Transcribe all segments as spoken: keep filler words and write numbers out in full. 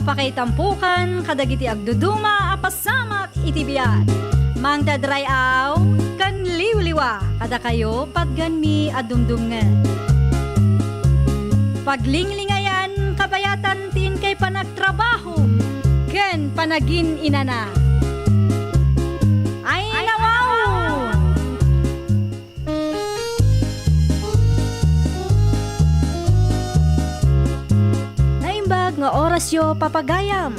Pakaitampokan kadagiti agduduma a pasamak iti biag. Mangted ray-aw ken liwliwa kadakayo patgenmi a dumdumngeg. Paglinglingayan kabayatan ti inkay panagtrabaho ken panagin-inana. Ay, nawaw! Naimbag nga orasyo, papagayam.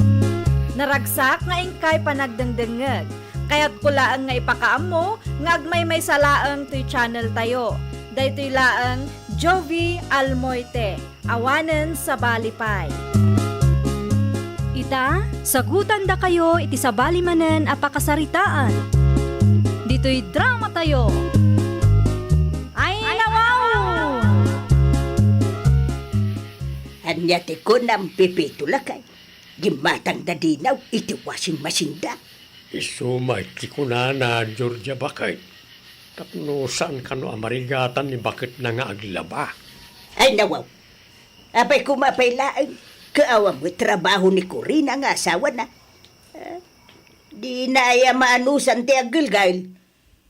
Naragsak nga inkay panagdengdengngeg. Kayatko laeng nga ipakaammo nga agmaymaysa laeng toy channel tayo. Daytoy laeng Jovie Almoite. Awanen sabali pay. Ita, sagutandakayo iti sabali manen a pakasaritaan. Ditoy drama tayo. Ay, nawaw! Ania ti kunam, Pepito, lakay? Gimmatangda dinaw iti washing machine da. Isu met ti kunana, Georgia, baket. Tapno saan kano a marigatan ni baketna nga aglaba. Ay, nawaw. Apay koma pay laeng, ket awan met trabaho ni Corina nga asawana. Ah, dina aya maanusan ti aggelgel.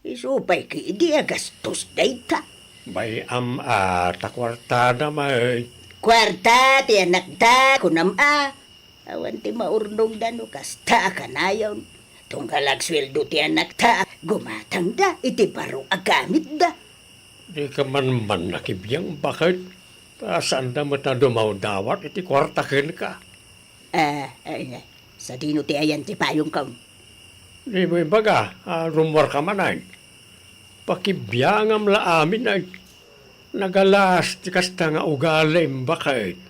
Isu pay ketdi a gastos dayta. Bay-am a ta kuartada met. Kuarta ti anakta, kunam a. Awan ti maurnongda no kasta a kanayon. Tunggal agsueldo ti anakta, gumatangda iti baro a gamitda. Dika man man nakibiang, baket? Ta saanda met a dumawdawat iti kuarta kenka. Ah, ay, sadino ti ayan ti payongko? Dimo ibaga a rummuarka manen. Pakibiangam la amin ay. Nagalas ti kasta nga ugalim, baket.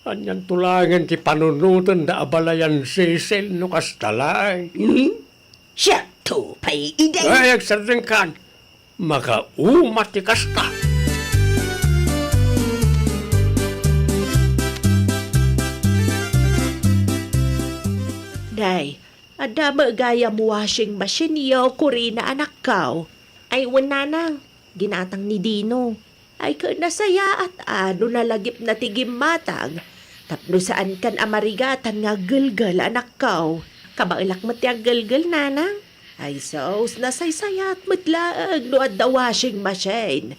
Anianto laengen ti panunotenda a balayan Cecil no kasta laeng? Hmm? Siakto pay idi. Ay, agsardengkan. Makauma ti kasta. Nay, adda met gayam washing machine-yo, Corina, anakko. Ay, wen, nanang, ginatang ni Dino. Ay, ket nasayaat a no nalagipna ti gimmatang tapno saankan a marigatan nga aggelgel, anakko. Kabaelak met ti aggelgel, nanang. Ay sus, nasaysayaat met laeng no adda washing machine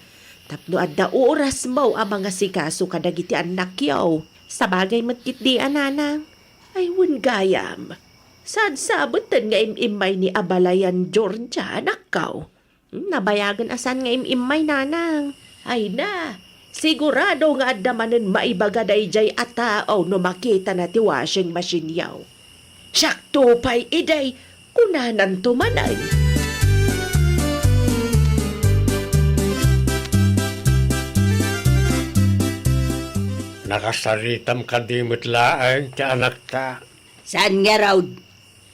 tapno adda orasmo a mangasikaso kadagiti annakyo. Sabagay met ketdi a, nanang. Ay, wen gayam, saan sabetten nga im-immay ni abalayan Georgia, anakko? Hmm, nabayagen a saan nga im-immay, nanang. Ay na, sigurado nga adda manen maibaga daydiay a tao no makitana ti washing machine-yo. Siakto pay idi, kunananto manen. Nakasaritam kadi met laeng ti anakta? Saan ngarud?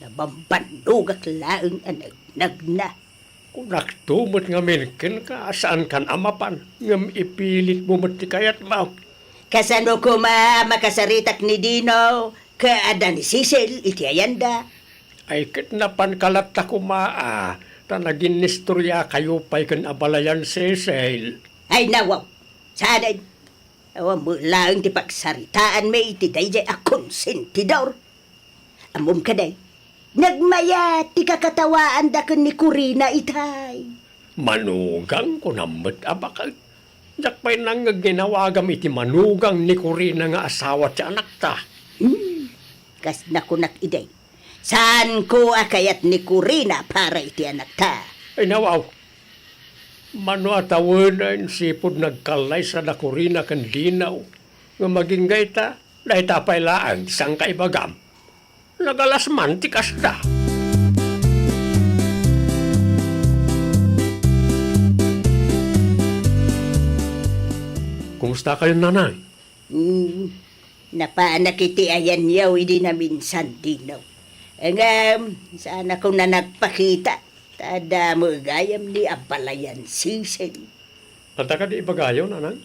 Nabambannogak laeng a nagnagna. Kunakto met ngamin kenka a saankan a mapan, ngem ipilitmo met ti kayatmo. Kasano koma a makasaritak ni Dino ket adda ni Cecil iti ayanda? Ay, ket napanka latta koma a, ta naginnistoriakayo pay ken abalayan Cecil. Ay, nawaw! Saanen! Awan met laeng ti pagsaritaanmi iti daydiay a konsentidor. Ammom kadi, nagmayat ti kakatawaanda ken ni Corina itay. Manugang, kunam met a baket. Diak pay nangngeg nga inawagam iti manugang ni Corina nga asawa ti anakta. Hmm, kas nakunak idi, saanko a kayat ni Corina para iti anakta. Ay, nawaw. Mano a tawenen, sipud nagkallaysa da Corina ken Dino, ngem agingga ita, dayta pay laeng ti sangkaibagam. Nagalas man ti kasta. Kumustakayon, nanang? Hmm, napanak iti ayanyo idi naminsan, Dino. Ngem, saanakon a nagpakita, ta adda met gayam ni abalayan Cecil. Adda kadi ibagayo, nanang?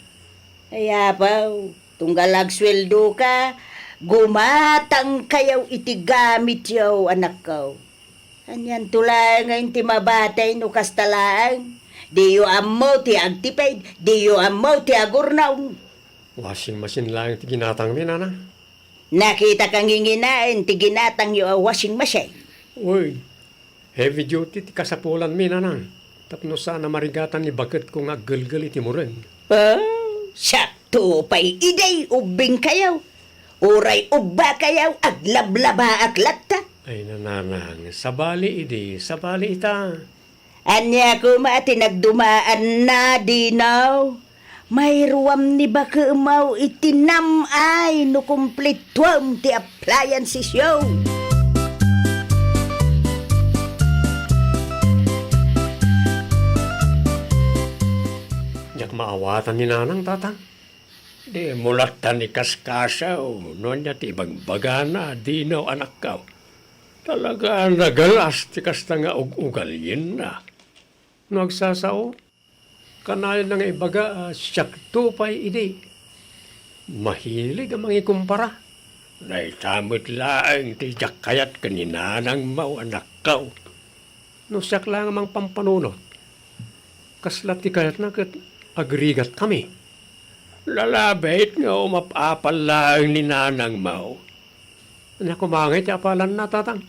Ay, apo, tunggal agsueldoka, gumatangkayo iti gamityo, anakko. Anianto laengen ti mabatay no kasta laeng? Diyo ammo ti agtipid, diyo ammo ti agurnong. Washing machine laeng ti ginatangmi, nanang. Nakitaka nginginaen ti ginatangyo a washing machine. Uy, heavy duty ti kasapulanmi, nanang. Tapno saan a marigatan ni baketko nga aggelgel iti mureng. Oh, sakto pay idi ubbingkayo. Uray ubbakayo, aglablabaak latta. Ay, nanang, sabali idi, sabali ita. Ania koma ti nagdumaanna, Dino? Mairuam ni bakemo iti nam-ay no kumplituem ti appliancesyo. Diak maawatan ni nanang, tatang. Dimo latta ni kaskasaw no ania ti ibagbagana, Dino, anakko. Talaga a nagalas ti kasta nga ug-ugalinna. No agsasao, kanayon nga ibaga a siakto pay idi. Mahilig a mangikumpara. Dayta met laeng ti diak kayat ken ni nanangmo, anakko. No siak laeng a mangpampanunot, kasla ti kayatna ket agrigatkami. Lalabit nga umap-apal laeng ni nanangmo. Ania koma ngay ti apalanna, tatang?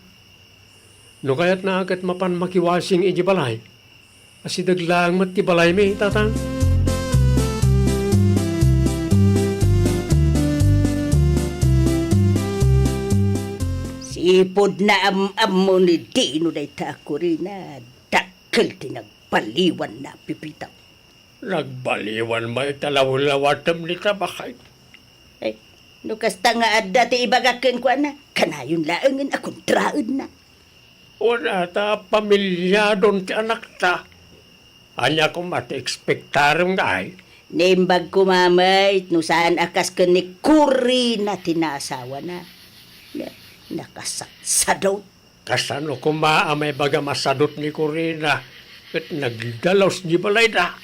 No kayatna ket mapan makiwashing idiay balay, asideg laeng met ti balaymi, tatang. Sipud naam-ammo ni Dino dayta a kurina, dakkel ti nagbaliwanna, Pepito. Nagbaliwan met ta lawlawatem ni tabakay. Eh, no kasta nga adda ti ibagak kenkuana, kanayon laengen a kontraenna. Wen a, ta pamilyadon ti anakta. Ania koma ti ekspektarem ngay? Naimbag koma met no saan a kas ken ni Corina ti naasawana. Na-, nakasaksadot. Kasano koma a maibaga masadot ni Corina ket nagdalus idiay balayda?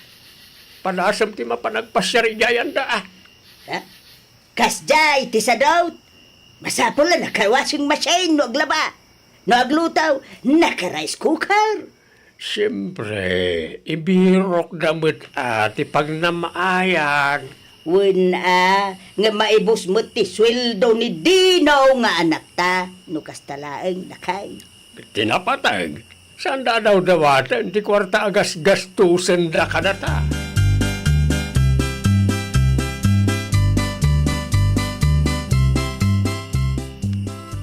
Padasem ti mapan agpasiar idiay ayanda, a. Ha? Kasdiay ti sadot? Masapul a naka-washing machine no aglaba. No agluto, naka-rice cooker. Siempre, ibirokda met a ti pagnam-ayan. Wen a, nga maibus met ti sueldo ni Dino nga anakta, no kasta laeng, lakay. Ti napateg, saanda a dawdawaten ti kuarta a gasgastusenda kadata.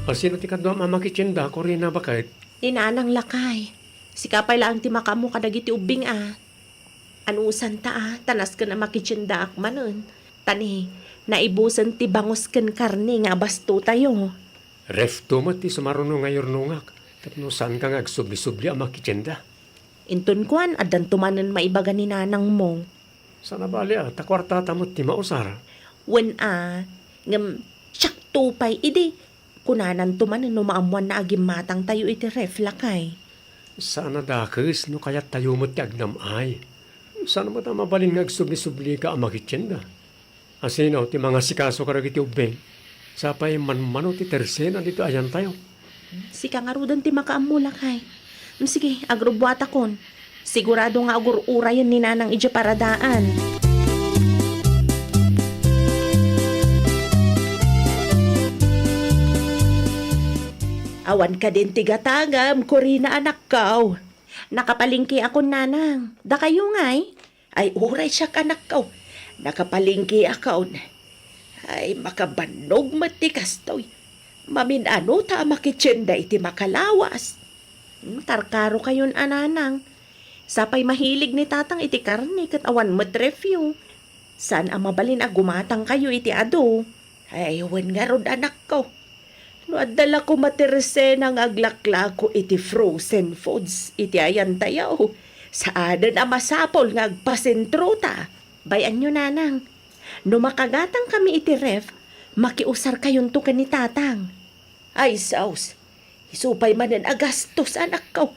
Asino ti kaduam a makitienda, Corina, baket? Ni Nanang, lakay. Sika pay laeng ti makaammo kadagiti ubbing a. Anusanta a, ta nasken a makitiendaak manen. Ta ni, naibusen ti bangus ken karne nga abastotayo. Refto met ti sumaruno nga yurnongak, tapno saanka nga agsubli-subli a makitienda. Inton kuan, addanto manen maibaga ni nanangmo. Saan a bali a, ta kuartata met ti mausar. Wen a, ngem siakto pay idi, kunananto manen no maammoanna a gimmatangtayo iti ref, lakay. Saan a dakes no kayattayo met ti agnam-ay. Saan met a mabalin nga agsubli-sublika a makitienda. Asino ti mangasikaso kadagiti ubbing? Sapay manmano ti tersena ditoy ayantayo. Sika ngaruden ti makaammo, lakay. Mm, sige, agrubbuatakon. Sigurado nga agur-urayen ni Nanang idiay paradaan. Awan kadin ti gatangam, Corina, anakko. Nakapalengkeakon, Nanang. Dakayo ngay? Ay, uray siak, anakko. Nakapalengkeakon. Ay, makabannog met ti kastoy. Mamin-ano ta a makitienda iti makalawas. Hmm, karkarokayon a, Nanang. Sapay mahilig ni Tatang iti karne ket awan met refyo. Saan a mabalin a gumatangkayo iti adu. Ay, wen ngarud, anakko. No adda la koma ti resena nga aglaklako iti frozen foods iti ayantayo, saanen a masapul nga agpasentrota. Bay-anyo, Nanang. No makagatangkami iti ref, makiusarkayonto ken ni Tatang. Ay, sus. Isu pay manen a gastos, anakko.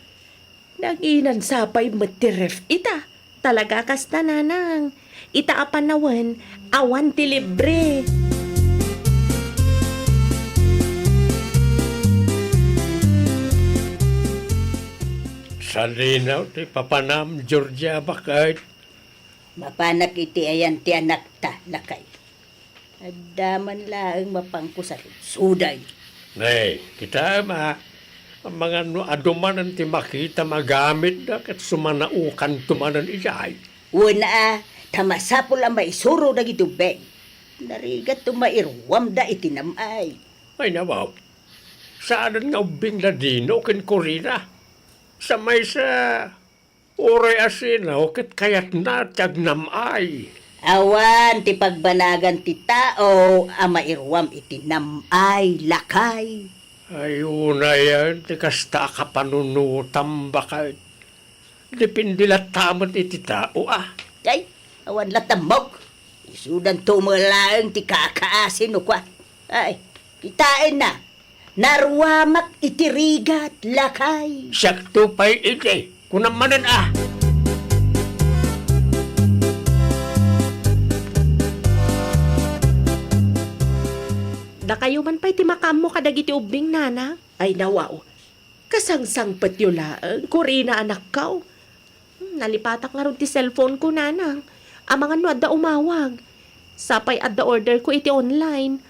Nanginan sapay met ti ref ita. Talaga kasta, Nanang. Ita a panawen, awan ti libre. Sadino ti papanam, Georgia, baket? Mapanak iti ayan ti anakta, lakay. Adda man laeng mapangko sa lungsodna. Nay, kitaem a, amangan no adu manen ti makita magamit da ket sumanaokanto manen idiay. Wen a, ta masapul a maisuro dagiti ubbing. Narigatto mairuamda iti nam-ay. Ay, nawaw. Saanen nga ubbing da Dino ken Corina. Sa maysa, uray asino ket kayatna ti agnam-ay. Awan ti pagbanagan ti tao a mairuam iti nam-ay, lakay. Ay, unayen ti kasta a kapanunotam, baket. Depende latta met iti tao, a. Ay, awan latta ammok. Isudanto met laeng ti kakaasi no kua. Ay, kitaenna. Naruamak iti rigat, lakay. Siakto pay idi. Kunam manen, a. Dakayo man pay ti makaammo kadagiti ubbing, nanang? Ay, nawaw. Kasangsangpetyo laeng, Corina, anakko. Hmm, nalipatak ngarud ti cellphone ko, nanang. Amangan no adda umawag. Sapay adda order ko iti online.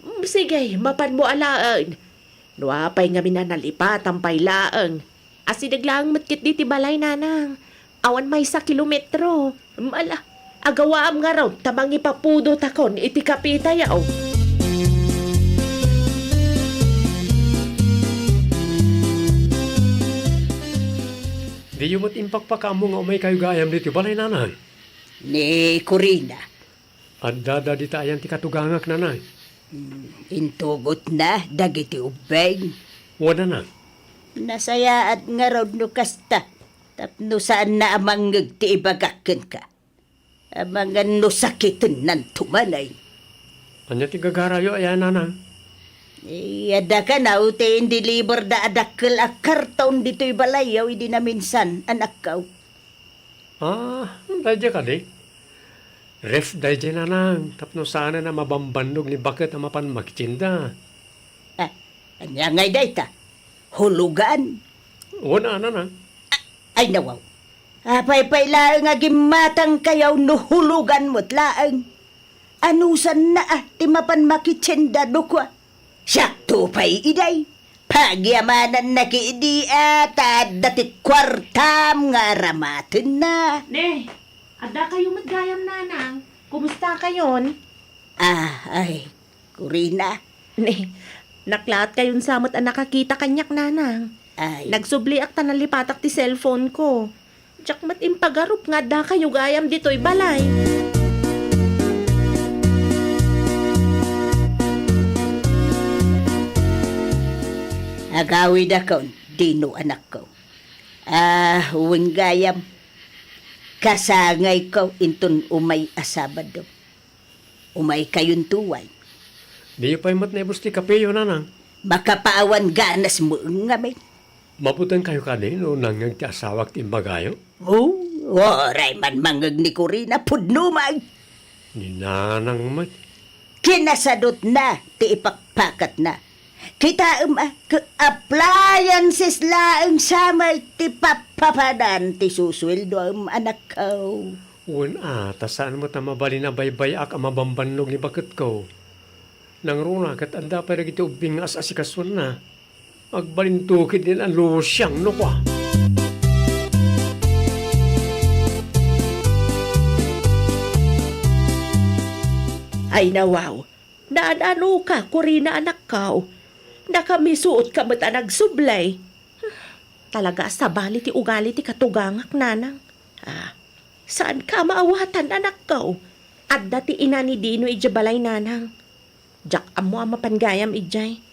Hmm, sige, mapanmo alaen. No apay ngamin a nalipatam pay laeng. Asideg laeng met ketdi ti balay, nanang. Awan maysa kilometro. Ala, agawaam ngarud ta mangipapudotakon iti kapitayo. Diyo met impakpakaammo nga umaykayo gayam ditoy balay, nanang? Ni Corina. Addada dita ayan ti katugangak, nanang? Hmm, intugotna dagiti ubbing. Wen, nanang. Nasayaat ngarud no kasta. Tapno saanna a mangngeg ti ibagak kenka. Amangan no sakitennanto manen. Ania ti gagarayo aya, nanang? Eh, adda kano ti indeliverda a dakkel a karton ditoy balayyo idi naminsan, anakko. Ah, daydiay kadi? Ref daydiay, nanang, tapno saanen a mabambannog ni baket a mapan makitienda. Ah, ania ngay dayta? Hulugan? Wen a, nanang. Ay, nawaw. Apay pay laeng a gimmatangkayo no hulugan met laeng? Anusanna a ti mapan makitienda no kua? Siakto pay idi. Pagyamanannak idi a ta adda ti kuartam nga aramatenna. Ne, addakayo met gayam, nanang. Kumustakayon? Ah, ay, Corina. Ne, naklaatkayon sa met a nakakita kaniak, nanang. Ay. Nagsubliak ta nalipatak ti cellphone ko. Diak met impagarup nga addakayo gayam ditoy balay. Agawidakon, Dino, anakko. Ah, wen gayam, kasangayko inton umay a Sabado. Umaykayonto, way. Diyo pay met naibus ti kapeyo, nanang? Makapaawan ganas mo ngamin. Mabutengkayo kadi no nangngeg ti asawak ti imbagayo? Oh, uray man mangngeg ni Corina, pudno man. Ni nanang met. Kinasadutna ti ipakpakatna. Kitaem a, ke-, appliances laeng sa met ti pappapadan ti susueldoam, anakko. Wen a, ta saan met a mabalin a baybay-ak a mabambannog ni baketko. Nangruna ket adda pay dagiti ubbing nga as-asikasuenna. Agbalinto ketdin a lusiang no kua. Ay, nawaw. Naan-anoka, Corina, anakko. Nakamisuotka met a nagsubli. Talaga a sabali ti ugali ti katugangak, nanang. Ah, saanka a maawatan, anakko. Adda ti ina ni Dino idiay balay, nanang. Diak ammo a mapan gayam idiay.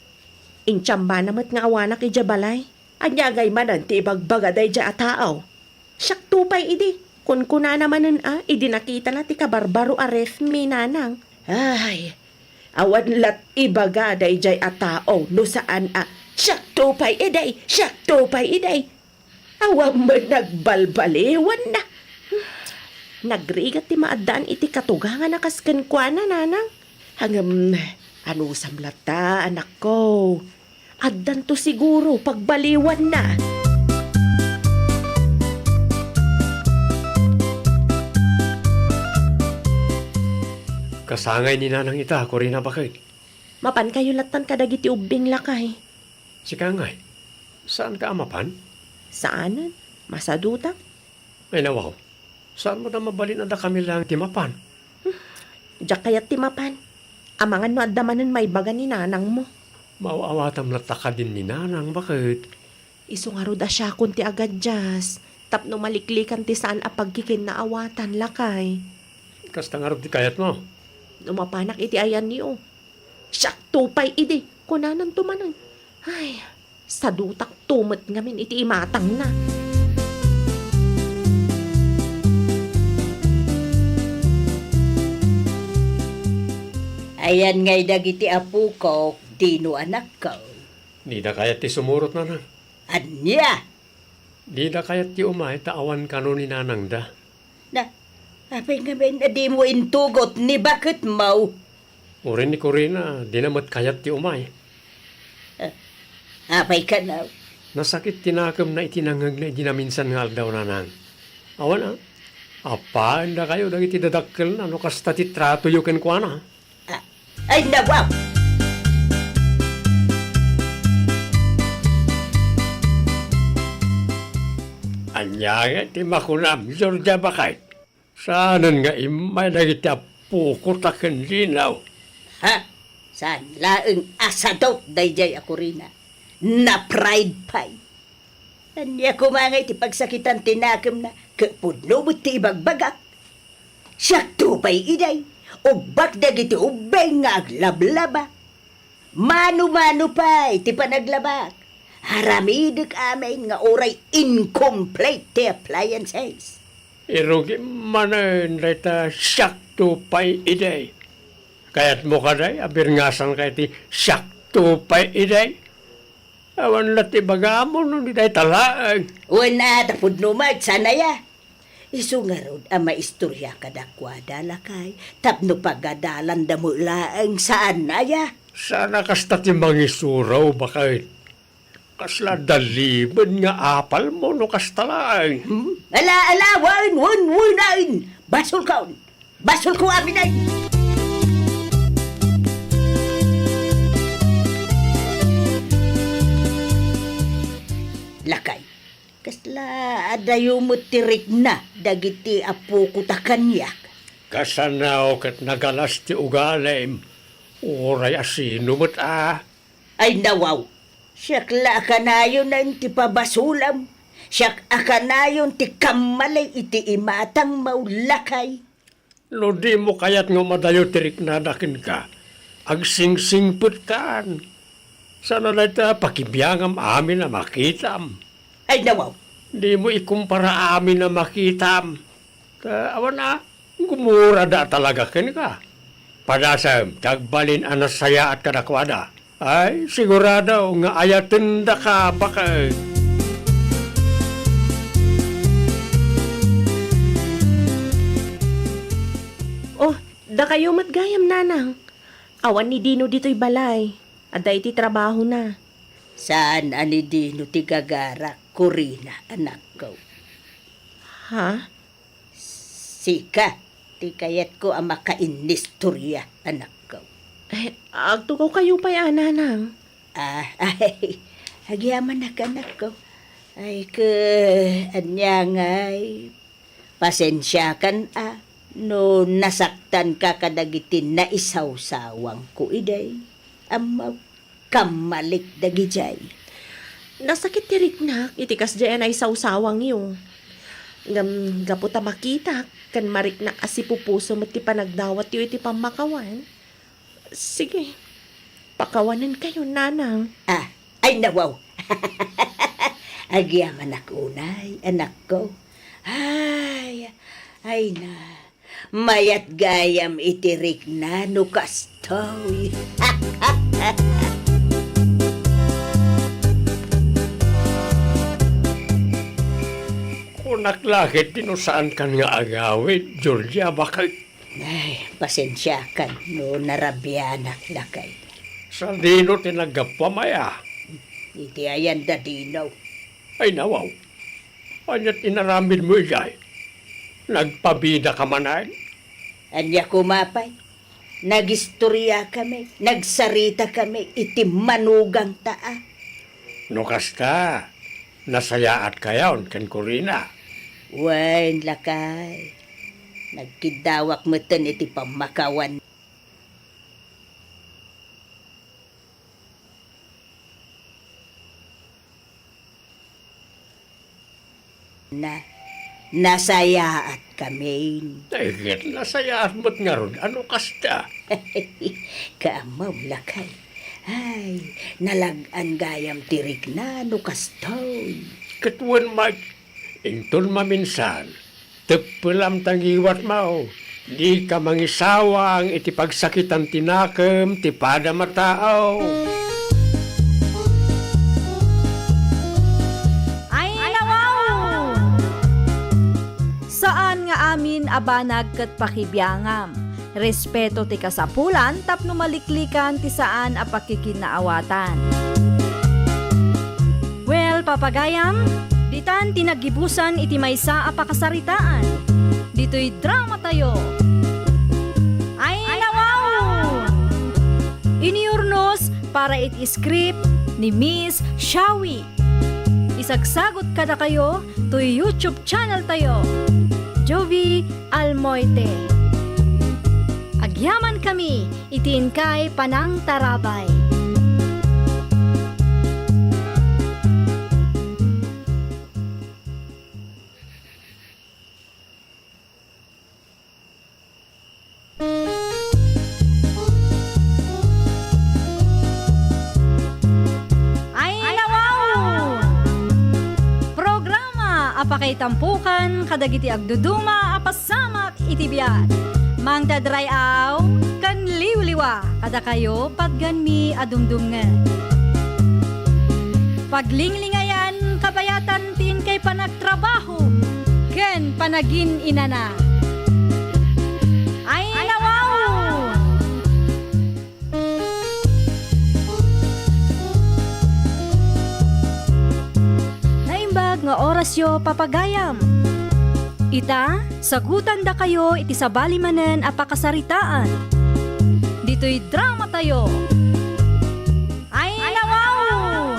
Intiambana met nga awanak idiay balay. Ania ngay manen ti ibagbaga daydiay a tao? Siakto pay idi. Kunkunana manen a, idi nakitana ti kabarbaro a ref mi, nanang. Ay, awan lat ibaga daydiay a tao no saan a, "Siakto pay idi, siakto pay idi." Awan met nagbalbaliwanna. Nagrigat ti maaddaan iti katugangan a kas kenkuana, nanang. Ngem, anusam latta, anakko? Addanto siguro pagbaliwanna. Kasangay ni Nanang ita, Corina, baket. Mapankayo lattan kadagiti ubbing, lakay. Sika ngay, saanka a mapan? Saanen. Masadutak. Ay, nawaw. Saanmo da mabalin a dakami laeng ti mapan? Diak kayat ti mapan. Amangan no adda manen maibaga ni nanangmo. Maaw-awatam latta kadin ni Nanang, baket. Isu ngarud a siakon ti agadias, tapno maliklikan ti saan a pagkikinnaawatan, lakay. Kasta ngarud ti kayatmo? No mapanak iti ayanyo, siakto pay idi, kunananto manen. Ay, sadutakto met ngamin iti imatangna. Ayan ngay dagiti apokok, Dino, anakko. Dida kayat ti sumurot, Nanang. Ania? Dida kayat ti umay ta awan kano ni nanangda. Na, apay ngamin a dimo intugot ni baketmo? Uray ni Corina, dina met kayat ti umay. Ah, apay kano? Nasakit ti nakemna iti nangngegna idi naminsan nga aldaw, Nanang. Awan a, apaendakayo dagiti dadakkelna no kasta ti tratoyo kenkuana. Ah, ay, nawaw! Ania nga ti makunam, Georgia, baket? Saanen nga immay dagiti apokota ken Dino? Ha? Saan laeng a sadut daydiay a Corina? Na-pride pay. Ania koma ngay ti pagsakitan ti nakemna, ket pudno met ti ibagbagak. Siakto pay idi, ubbak dagiti ubbing nga aglablaba. Mano-mano pay ti panaglabak. Aramidek amin nga uray incomplete ti appliances. Irugim manen dayta siakto pay idi. Kayatmo kadi a birngasanka iti siakto pay idi? Awan la ti ibagam no dayta laeng. Wen a, ta pudno met, saan aya? Isu ngarud a maistorya kadakuada, lakay, tapno pagadalanda met laeng, saan aya? Saan a kasta ti mangisuro, baket? Kasla dalibed nga apalmo no kasta laeng. Hmm? Ala, ala, wen, wen, wen, wen! Basolkon! Basolko aminen! Lakay, kasla adayo met ti rikna dagiti apokota kaniak? Kasano ket nagalas ti ugalim, uray a sino met a? Ay, nawaw! Siak la a kanayon ti pabasolam. Siak a kanayon ti kammali iti imatangmo, lakay. No dimo kayat nga umadayo ti riknada kenka, agsingsingpetkan. Saan a dayta pakibiangam amin a makitam. Ay, nawaw! Dimo ikumpara amin a makitam. Ta awan a, gumurada talaga kenka. Padasem, ti agbalin a nasayaat kadakuada. Ay, sigurado nga ayatendaka, baket. Oh, dakayo met gayam, Nanang. Awan ni Dino ditoy balay. Adda iti trabahona. Saan a ni Dino ti gagarak, Corina, anakko. Ha? Sika ti kayatko a makainnistorya, anakko. Eh, agtugawkayo pay a, Nanang. Ah, ay, agyamanak, anakko. Ay, ke, ania ngay, pasensiakan a no nasaktanka kadagiti naisawsawangko idi. Ammo, kammalik dagidiay. Nasakit ti riknak iti kasdiay a naisawsawangyo. Ngem gapu ta makitak ken mariknak a sipupuso met ti panagdawatyo iti pammakawan, sige, pakawanenkayo, Nanang. Ah, ay, nawaw! Agyamanak unay, anakko. Ay, ay na. Mayat gayam iti rikna no kastoy. Kunak la ketdi no saankan nga agawid, Georgia, baket. Ay, pasensiakan no narabianak, lakay. Sadino ti naggapuam aya? Iti ayan da Dino. Ay, nawaw. Ania ti inaramidmo idiay? Nagpabidaka manen? Ania koma pay? Nagistoriakami, nagsaritakami iti manugangta a. No kasta, nasayaatkayon ken Corina? Wen, lakay. Nagkiddawak metten iti pammakawan. Na, nasayaat kamin. Ay, ket nasayaat met ngarud, ano kasta? Kaammom, lakay. Ay, nalag-an gayam ti rikna no kastoy. Ket wen met, inton maminsan, teppelam ta ngiwatmo, dika mangisawang iti pagsakitan ti nakem ti padam a tao. Ay, nawaw! Saan nga amin a banag ket pakibiangam. Respeto ti kasapulan tapno maliklikan ti saan a pakikinaawatan. Well, papagayam, ditan ti naggibusan iti maysa a pakasaritaan. Ditoy drama tayo. Ay, nawaw! Iniurnos para iti script ni Miss Shawi. Isagsagot kadakayo toy YouTube channel tayo, Jovi Almoite. Agyaman kami iti inkay panangtarabay. Ay, nawaw! Programa a pakaitampokan kadagiti agduduma a pasamak iti biag. Mangted ray-aw ken liwliwa kadakayo patganmi a dumdumngeg. Paglinglingayan kabayatan ti inkay panagtrabaho ken panagin-inana. Ay, nawaw! Naimbag nga orasyo, papagayam. Ita, sagutandakayo iti sabali manen a pakasaritaan. Ditoy drama tayo. Ay, nawaw!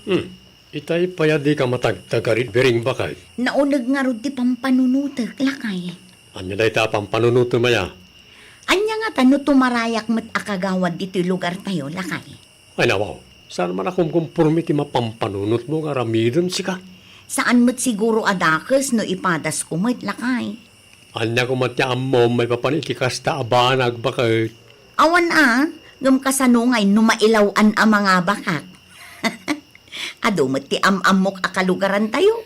Hmm. Itay pay a dika matagtagari, Biring, baket. Nauneg ngarud ti pampanunotek, lakay. Ania dayta a pampanunotem aya? Ania ngata no tumarayak met a kagawad ditoy lugartayo, lakay? Ay, nawaw. Saan man a kumkumporme ti mapampanunotem nga aramidem, sika? Saan met siguro a dakes no ipadasko met, lakay. Ania koma ti ammom maipapan iti kasta a banag, baket? Awan a, ngem kasano ngay no mailaw-an a mangabakak? Adu met ti am-ammok a kalugarantayo.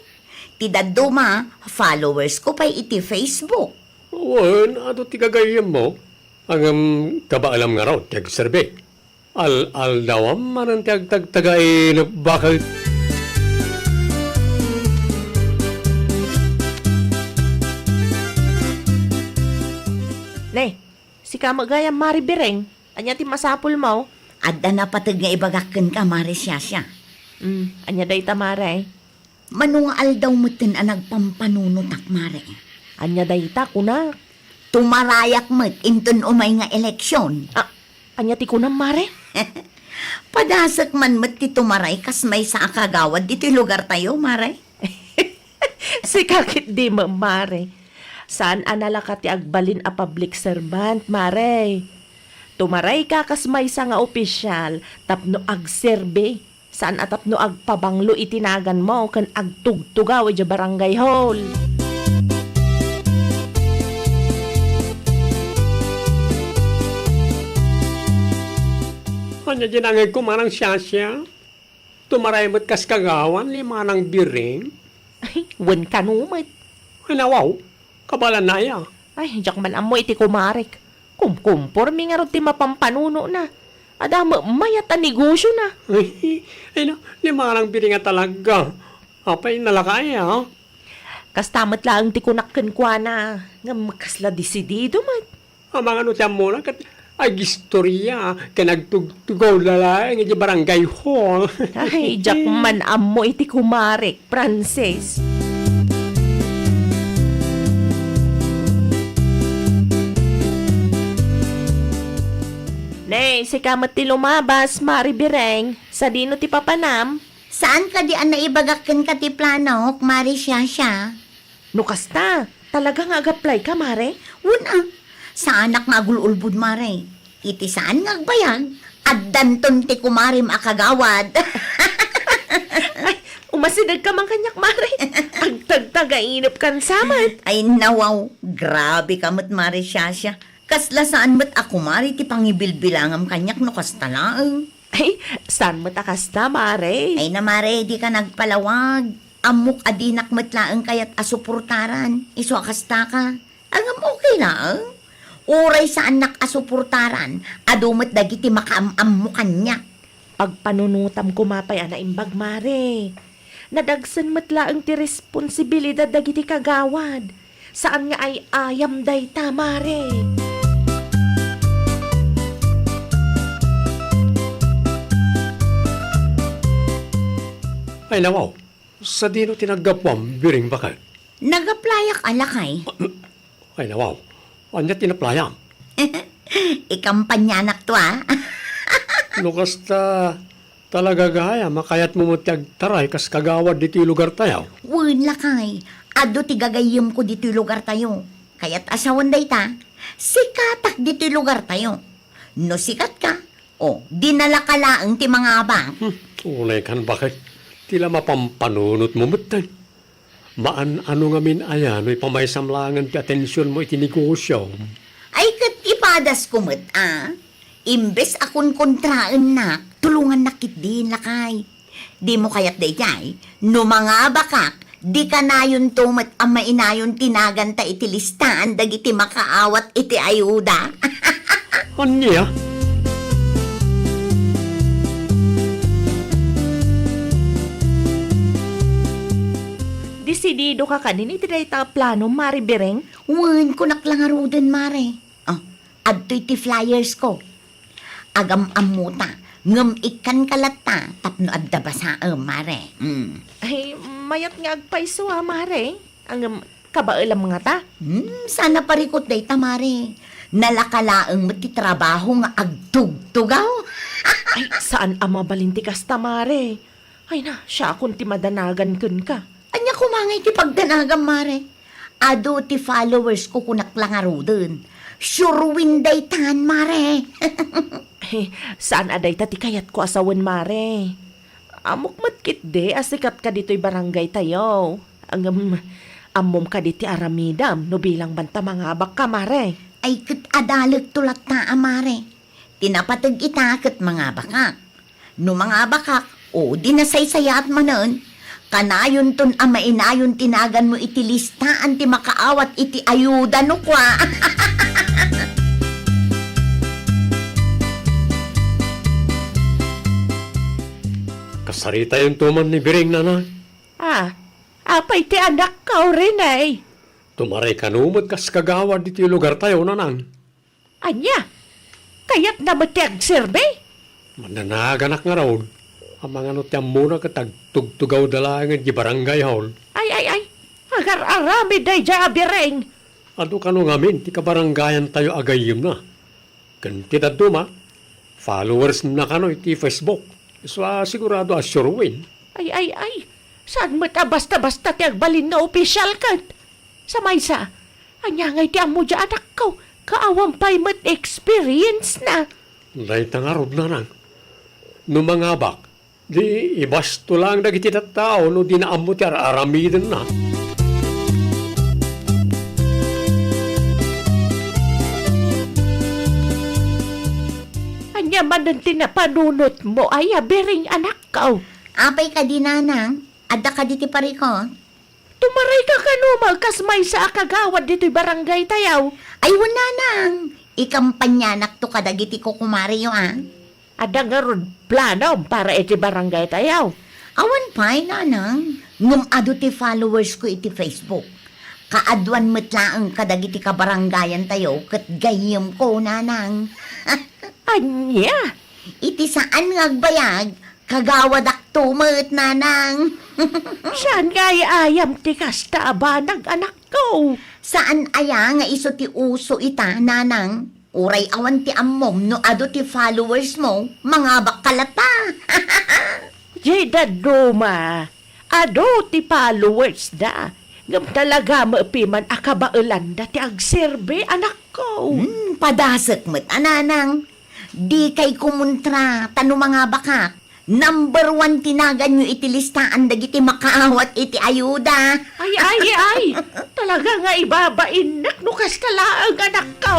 Ti dadduma, followers ko pay iti Facebook. Wen, adu ti gagayyemmo. Ngem kabaelam ngarud ti agserbi. Al-aldawam manen ti agtagtagainep, baket. Ne, sika met gayam, Mare Biring. Ania ti masapulmo? Adda napateg nga ibagak kenka, Mare Siasia. Mm, ania dayta, Mare? Mano nga aldaw metten a nagpampanunotak, Mare? Ania dayta, kunak? Tumarayak met inton umay nga eleksion. Ah, ania ti kunam, Mare? Padasek man met ti tumaray kas maysa a kagawad ditoy lugartayo, Mare. Sika ketdi, Mare. Saan a nalaka ti agbalin a public servant, Mare. Tumarayka kas maysa nga opisial tapno agserbi. Saan a tapno agpabanglo iti naganmo ken agtugtugaw idiay barangay hall. Ania ti nangegko, Manang Siasia? Tumaray met kas kagawan ni Manang Biring? Ay, wen kano met. Ay, nawaw. Kabaelanna aya? Ay, diak man ammo iti kumarek. Kumkumpormi ngarud ti mapampanuno na. Adda met mayat a negosio na. Ay, ay na, ni Manang Biring a talaga. Apay, nalaka aya? Kasta met laeng ti kunak kenkuana. Ngem kasla desidido met. Amangan no ti ammona ket agistorya ken agtugtugaw laeng iti barangay hall. Ay, diak man ammo iti kumarek, Francis. Ne, sika met ti lumabas, Mari Bireng. Sadino ti papanam? Saan kadi a naibagak kenka ti planok, Mari Shasha? No kasta, talaga nga agaplayka, Mare? Wen a, saanak nga agul-ulbod, Mare. Iti saan nga agbayag, addanton ti kumarim a kagawad. Ay, umasidegka man kaniak, Mare. Agtagtagainepkan sa met. Ay, nawaw. Grabe ka met, Mare Shasha. Kasla saan met a kumari ti pangibilbilangam kaniak no kasta laeng. Ay, saan met a kasta, Mare? Ay na, Mare, dika nagpalawag. Ammok a dinak met laeng kayat a suportaran. Isu a kastaka. Ngem okay laeng. Uray saannak a suportaran, adu met dagiti makaam-ammo kaniak. Pagpanunotam koma pay a naimbag, Mare. Nadagsen met laeng ti responsibilidad dagiti kagawad. Saan nga ay-ayam dayta, Mare. Ay, nawaw. Sadino ti naggapuam, Biring, baket? Nagaplayak a, lakay. Ay, nawaw. Ania ti naplayam? Ikampanianakto, a. No kasta, talaga gayam a kayatmo met ti agtaray kas kagawad ditoy lugartayo? Wen, lakay. Adu ti gagayyemko ditoy lugartayo. Kayat a sawen dayta, sikatak ditoy lugartayo. No sikatka, o, dinalaka laeng ti mangabak. Hmm, unaykan, baket. Ti la mapampanunotmo metten. Maan-ano ngamin aya no ipamaysam laengen ti atensionmo iti negosiom? Ay, ket ipadasko met, a. Imbes a konkontraennak, tulongannak ketdin, lakay. Dimo kayat daydiay? No mangabakak, di kanayonto met a mainayon ti naganta iti listaan dagiti makaawat iti ayuda. Ania? Desidido ka kadin iti dayta a plano, Mari Bireng? Wen, kunak la ngaruden, Mare. Oh, adtoy ti flyersko. Agam-ammota, ngem ikkanka latta tapno adda basaem, Mare. Mm. Ay, mayat nga agpayso a, Mare. Ngem, kabaelam ngata? Hmm, saan a parikut dayta, Mare. Nalaka laeng met ti trabaho nga agtugtugaw. Ay, saan a mabalin ti kasta, Mare. Ay na, siakon ti madanagan kenka. Ania koma ngay ti pagdanagam, Mare? Adu ti followersko kunak la ngaruden. Sure win daytan, Mare. Eh, saan a dayta ti kayatko a sawen, Mare. Ammok met ketdi a sikatka ditoy barangaytayo. Ngem, ammom kadi ti aramidem no bilang man ta mangabakka, Mare. Ay, ket adalekto latta a, Mare. Ti napateg ita ket mangabakak. No mangabakak, o di nasaysayaat manen, kanayonton a mainayon ti naganmo iti listaan ti makaawat iti ayuda no kua. Kasaritayonto man ni Biring, Nanang. Ah, apay ti anakko, Rene? Tumaray kano met kas kagawad ditoy lugartayo, Nanang. Ania? Kayatna met ti agserbi? Mandanaganak ngarud. Amangan no ti ammona ket agtugtugawda laengen di barangay hall. Ay, ay, ay. Agar-aramid daydiay a Biring. Adu kano ngamin ti kabarangayantayo a gayyemna. Ken ti dadduma, followersna kano iti Facebook. Isu a sigurado a sure win. Ay, ay, ay. Saan met a basta-basta ti agbalin nga opisyal ket? Sa maysa, ania ngay ti ammo di anakko? Kaawan pay met experience na. Dayta ngarud, Nanang. No mangabak, di ibasto lang dagiti tattao no di na ammo ti ar-aramidenna. Ania manen ti napanunotmo, ay a Biring, anakko? Apay kadi, Nanang? Adda kadi ti parikut? Tumaray ka kano, malkas maysa a kagawad ditoy barangay tayaw. Ay, wen, Nanang. Ikampanianakto kadagiti kukumareyo, a. Adda ngarud planom para iti barangay tayaw? Awan pay, Nanang. Ngem adu ti followers ko iti Facebook. Kaaduan met laeng kadagiti kabarangayan tayo ket gayyem ko, Nanang. Ania? Iti saan nga agbayag, kagawadakto met, Nanang. Saan nga ay-ayam ti kasta a banag, anakko? Saan aya nga isu ti uso ita, Nanang? Uray awan ti ammom no adu ti followers mo, mangabakka latta. Jay dadduma, adu ti followers da. Ngem talaga met piman a kabaelanda ti agserbi, anakko. Hmm, padasek met, a nanang. Dikay kumontra, ta no mangabakak, number one ti naganyo iti listaan dagiti makaawat iti ayuda. Ay, ay, ay! Talaga nga ibabainnak no kasta laeng, anakko.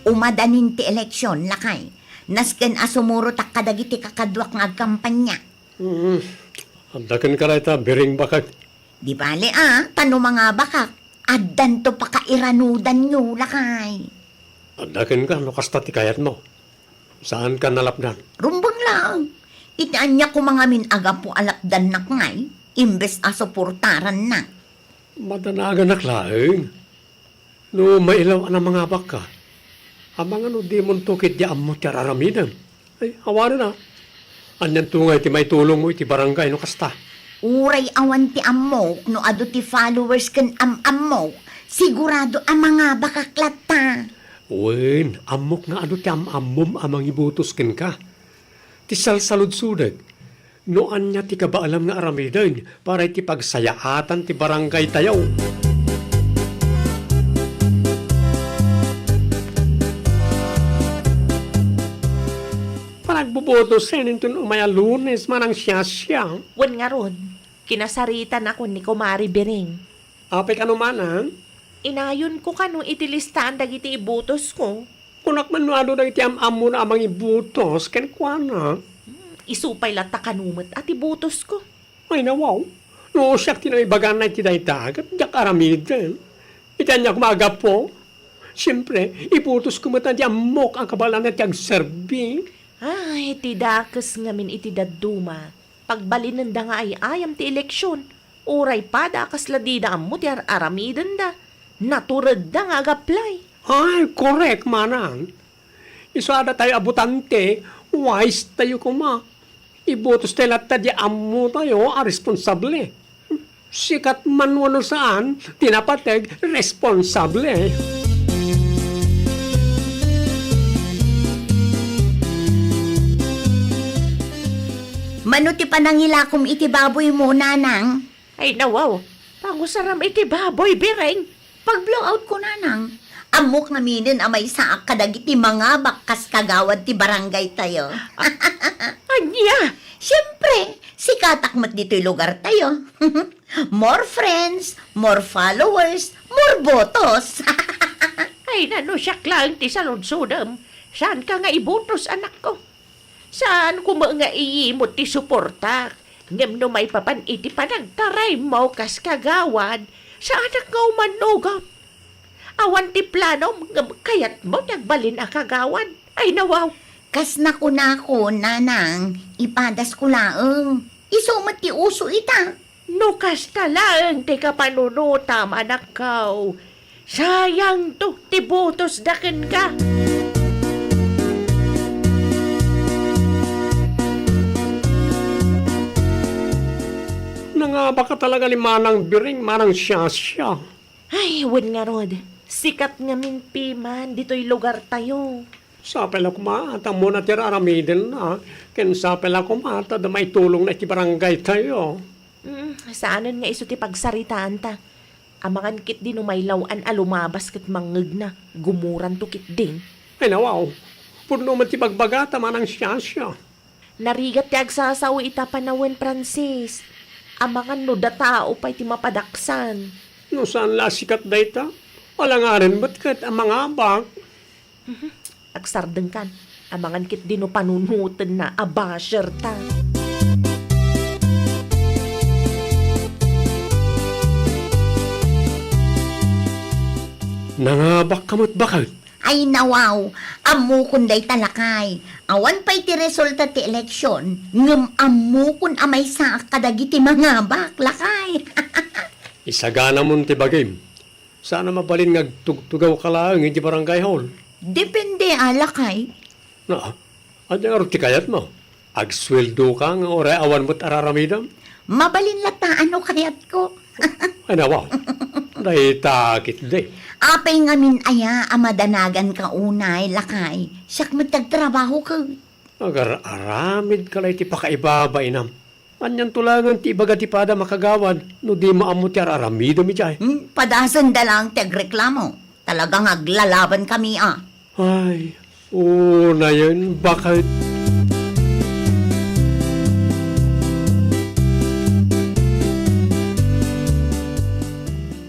Umadanin ti eleksyon, lakay. Nasken a sumurotak kadagiti kakaduak nga agkampanya. Mm. Adda kenka dayta, Biring, baket. Di bale a, ta no mangabakak, addanto pakairanudanyo, lakay. Adda kenka no kasta ti kayatmo. Saanka nalapdan. Rumbeng laeng. Iti ania koma ngamin a gapu a lapdannak ngay, imbes a suportarannak. Madanaganak laeng. No mailaw a mangabakka, amangan no dimonto ketdi ammo ti ar-aramidem. Ay, awanen a. Anianto ngay ti maitulongmo iti barangay no kasta? Uray awan ti ammok no adu ti followers ken am-ammok, sigurado a mangabakak latta. Wen, ammok nga adu ti am-ammom a mangibutos kenka. Ti salsaludsodek, no ania ti kabaelam nga aramiden para iti pagsayaatan ti barangaytayo. Panagbubutosen inton umay a Lunes, manang siasia. Wen ngarud, kinasaritanakon ni Kumare Biring. Apay kano manang? Inayonko kano iti listaan dagiti ibutosko. Kunak man no adu dagiti am-ammona a mangibutos kenkuana. Hmm, isu pay latta kano met a ti butosko. Ay, nawaw. No siak ti nangibagana iti dayta, ket diak aramiden. Iti ania koma a gapu? Siempre, ibutosko met ti ammok a kabaelanna ti agserbi. Ay, ti dakes ngamin iti dadduma. Pagbalinenda nga ay-ayam ti eleksyon, uray pada a kasla dida ammo ti ar-aramidenda, naturedda nga agaplay. Ay, korek, manang. Isu a datayo a botante, wise tayo koma. Ibutos tayo latta di ammo tayo a responsable. Sikat man wenno saan, ti napateg, responsable. Mano ti panangilakom iti baboymo, nanang? Ay, nawaw, pangusaram iti baboy, Biring. Pag-blowout ko, nanang. Ammok ngaminen a maysaak kadagiti mangabak kas kagawad ti barangay tayo. Ania? Siempre, sikatak met ditoy lugar tayo. More friends, more followers, more botos. Ay, nano siak laeng ti saludsodem. Saanka nga ibutos, anakko? Saan koma nga iyimot ti suportak. Ngem no maipapan iti panagtaraymo kas kagawad, saanak nga umannugot. Awan ti planom ngem kayatmo ti agbalin a kagawad. Ay, nawaw. Kas nakunako, nanang, ipadasko laeng. Isu met ti uso ita. No kasta laeng ti kapanunotam, anakko, sayangto ti botosda kenka. Nangabaka talaga ni Manang Biring, Manang Siasia. Ay, wen ngarud, sikat ngamin piman ditoy lugartayo. Sapay la koma ta ammona ti ar-aramidenna, ken sapay la koma ta adda maitulongna iti barangaytayo. Mm, saanen nga isu ti pagsaritaanta. Amangan ketdi no mailaw-an a lumabas ket mangngegna, gumuranto ketdi. Ay, nawaw. Pudno met ti bagbagata, Manang Siasia. Narigat ti agsasao ita panawen, Francis. Amangan no datao pay ti mapadaksan. No saan la a sikat dayta, alangaden met ket a mangabak. Mhm. Agsardengkan. Amangan ketdi no panunotenna a basherta. Nangabakka met baket. Ay, nawaw, ammokon dayta, lakay. Awan pay ti resulta ti eleksyon, ngem ammokon a maysaak kadagiti mangabak, lakay. Isaganamon ti bagim. Saan a mabalin nga agtugtugawka laeng iti barangay hall. Depende a, lakay. Na, ania ngarud ti kayatmo? Agsueldoka nga uray awan met ar-aramidem? Mabalin latta no kayatko. Ay, nawa. Dayta ketdi. Apay ngamin aya a madanaganka unay, lakay? Siak met ti agtrabaho ket. Agar-aramidka la iti pakaibabainam. Anianto laengen ti ibaga ti padam a kagawad no dimo ammo ti ar-aramidem idiay? Hmm, padasenda laeng ti agreklamo. Talaga nga aglalabankami a. Ay, unayen, baket.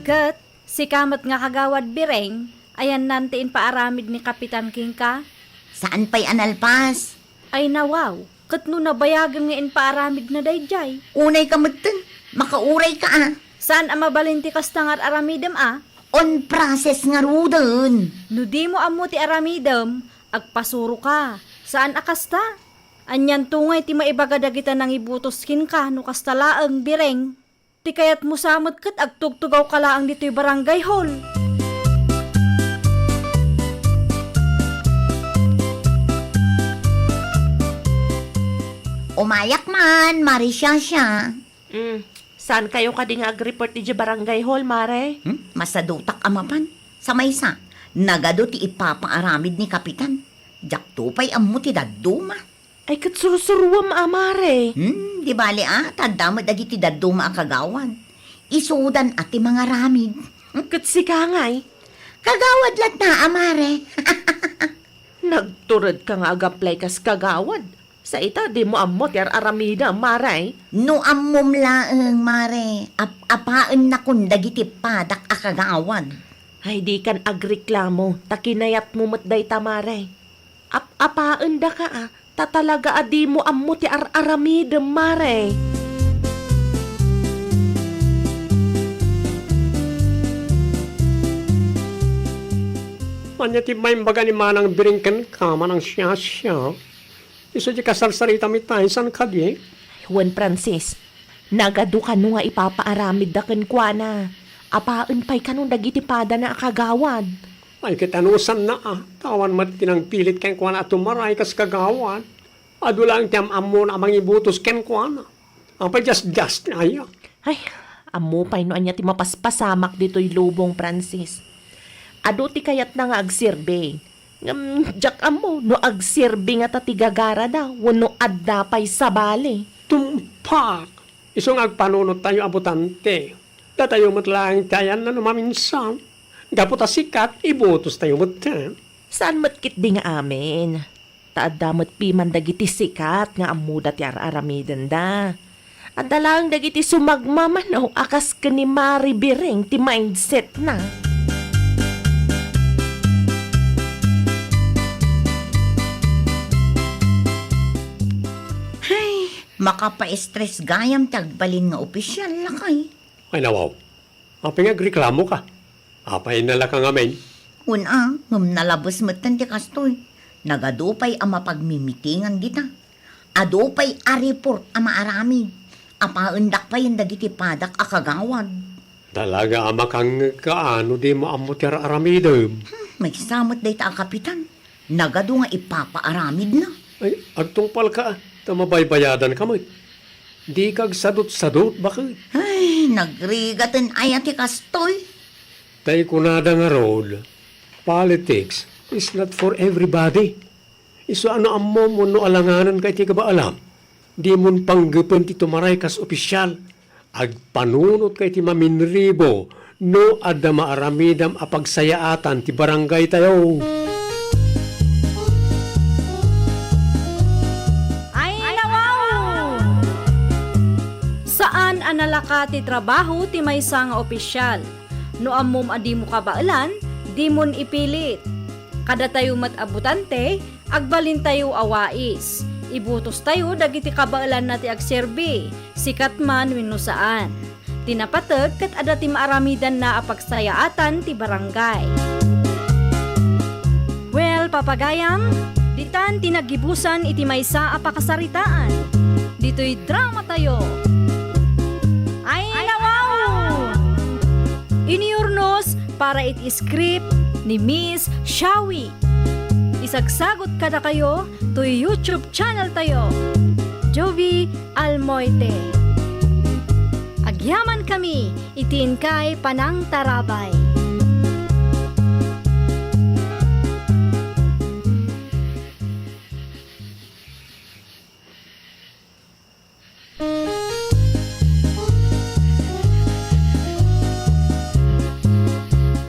Ket sika met nga kagawad Bireng, ayanna ti impaaramid ni Kapitan kenka? Saan pay a nalpas? Ay nawaw, ket no nabayagem nga impaaramidna daydiay? Unayka metten, makaurayka a. Saan a mabalin ti kasta nga ar-aramidem a? On process ngaruden. No dimo ammo ti aramidem, agpasuroka. Saan a kasta? Anianto ngay ti maibaga dagita nangibutos kenka no kasta laeng, Bireng? Ti kayatmo sa met ket agtugtugawka laeng ditoy barangay hall. Umayak man, Mare Shasha. Mm, saankayo kadi nga agreport idiay barangay hall, Mare? Hmm? Masadutak a mapan. Sa maysa, nagadu ti ipapaaramid ni Kapitan. Diakto pay ammo ti dadduma. Ay, ket sursuruam a, Mare. Hmm, di bale a, ta adda met dagiti dadduma a kagawad. Isudan a ti mangaramid. Ket sika ngay? Kagawad latta a, Mare. Nagturedka nga agaplay kas kagawad. Sa ita, dimo ammo ti ar-aramidem, Mare. No ammom laeng, Mare, ap-apaennakon dagiti padak a kagawad. Ay, dikan agreklamo, ta kinayatmo met dayta, Mare. Ap-apaendaka a, ta talaga a dimo ammo ti ar-aramidem, Mare. Ania ti maimbaga ni Manang Biring kenka, Manang Siasia? Isu ti kasarsaritami tayo, saan kadi? Wen, Francis, nagadu kano nga ipapaaramidda kenkuana. Apaen pay kano dagiti padana a kagawad. Ay, ket anusanna a, ta awan met ti nangpilit kenkuana a tumaray kas kagawad. Adu laeng ti am-ammona a mangibutos kenkuana. Apay diasdiasna aya? Ay, ammo pay no ania ti mapaspasamak ditoy lubong, Francis. Adu ti kayatna nga agserbi. Ngem diak ammo no agserbi ngata ti gagarada wenno adda pay sabali. Tumpak! Isu nga agpanunottayo a butante. Datayo met laeng ti ayanna no maminsan. Gapu ta sikat, ibutostayo metten. Saan met ketdi nga amin. Ta adda met piman dagiti sikat nga ammoda ti ar-aramidenda. Adda laeng dagiti sumagmamano a kas ken ni Mari Biring ti mindsetna. Hay, makapaestres gayam ti agbalin nga opisial, lakay. Ay, nawaw. Apay nga agreklamoka? Apay, nalaka ngamin? Wen a, ngem nalabes metten ti kastoy. Nagadu pay a mapagmimitingan dita. Adu pay a report a maaramid. Apaendak payen dagiti padak a kagawad. Talaga a makangngegka a no dimo ammo ti ar-aramidem. Hmm, maysa met dayta a kapitan. Nagadu nga ipapaaramidna. Ay, agtungpalka, ta mabaybayadanka met. Dika agsadutsadut, baket. Ay, nagrigaten aya ti kastoy? Tay kunada ngarud, politics is not for everybody. Isu a no ammom wenno alanganenka iti kabaelam, dimon panggepen ti tumaray kas opisial. Agpanunotka iti maminribo no adda maaramidam a pagsayaatan ti barangaytayo. Ay, nawaw! Saan a nalaka ti trabaho ti maysa nga opisial. No ammom a dimo kabaelan, dimon ipilit. Kadatayo met a butante, agbalintayo a wais. Ibutostayo dagiti kabaelanna ti agserbi, sikat man wenno saan. Ti napateg ket adda ti maaramidanna a pagsayaatan ti barangay. Well, papagayam, ditan ti naggibusan iti maysa a pakasaritaan. Ditoy dramatayo. Ay, nawaw! Inurnos para iti script ni Miss Shawi. Isagsagot kadakayo toy YouTube channel tayo, Jovi Almoite. Agyamankami iti inkay panangtarabay.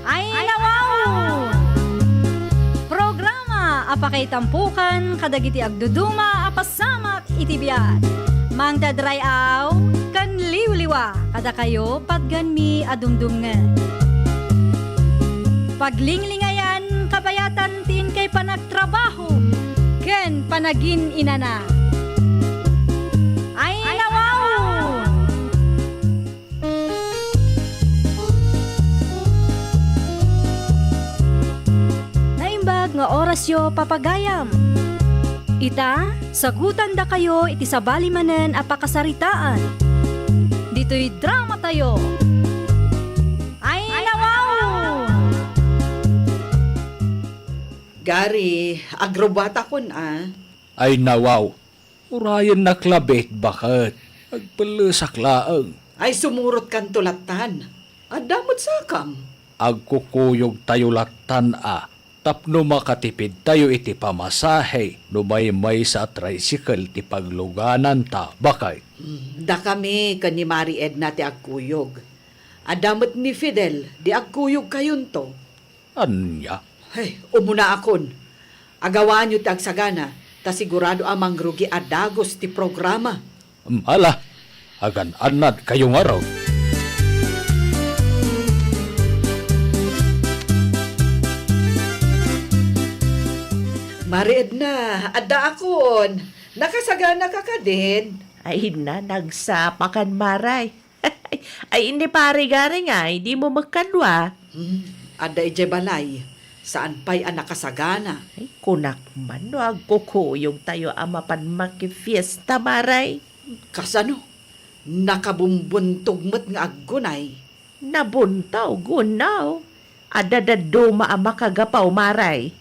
Ay, nawaw! Programa a pakaitampukan kadagiti agduduma a pasamak iti biag. Mangted ray-aw ken liwliwa kadakayo patgenmi a dumdumngeg. Paglinglingayan kabayatan ti inkay panagtrabaho ken panagin-inana. Ay, nawaw! Naimbag nga orasyo, papagayam. Ita, sagutandakayo iti sabali manen a pakasaritaan. Ditoy dramatayo. Ay, nawaw! Gary, agrubbuatakon a. Ay, nawaw. Urayennak la, bet, baket. Agpellesak laeng. Ay, sumurotkanto lattan. Adda met sakam. Agkukuyogtayo lattan a tapno makatipidtayo iti pamasahe no maymaysa a tricycle ti paglugananta, baket. Hmm, dakami ken ni Mari Edna ti agkuyog. Adda met ni Fidel, di agkuyogkayonto. Ania? Hey, umunaakon. Agawaanyo ti agsagana, ta sigurado a mangrugi a dagus ti programa. Ala, agan-annadkayo ngarud. Mari Edna, addaakon. Nakasaganaka kadin? Ay, na, nagsapakan, Maray. Ay, ni Pari Gary ngay, dimo met kadua? Hmm, adda idiay balay. Saan pay a nakasagana. Ay, kunak man no agkukuyogtayo a mapan makifiesta, Maray. Kasano? Nakabumbuntog met nga aggunay. Nabuntog, wenno? Adda dadduma a makagapaw, Maray.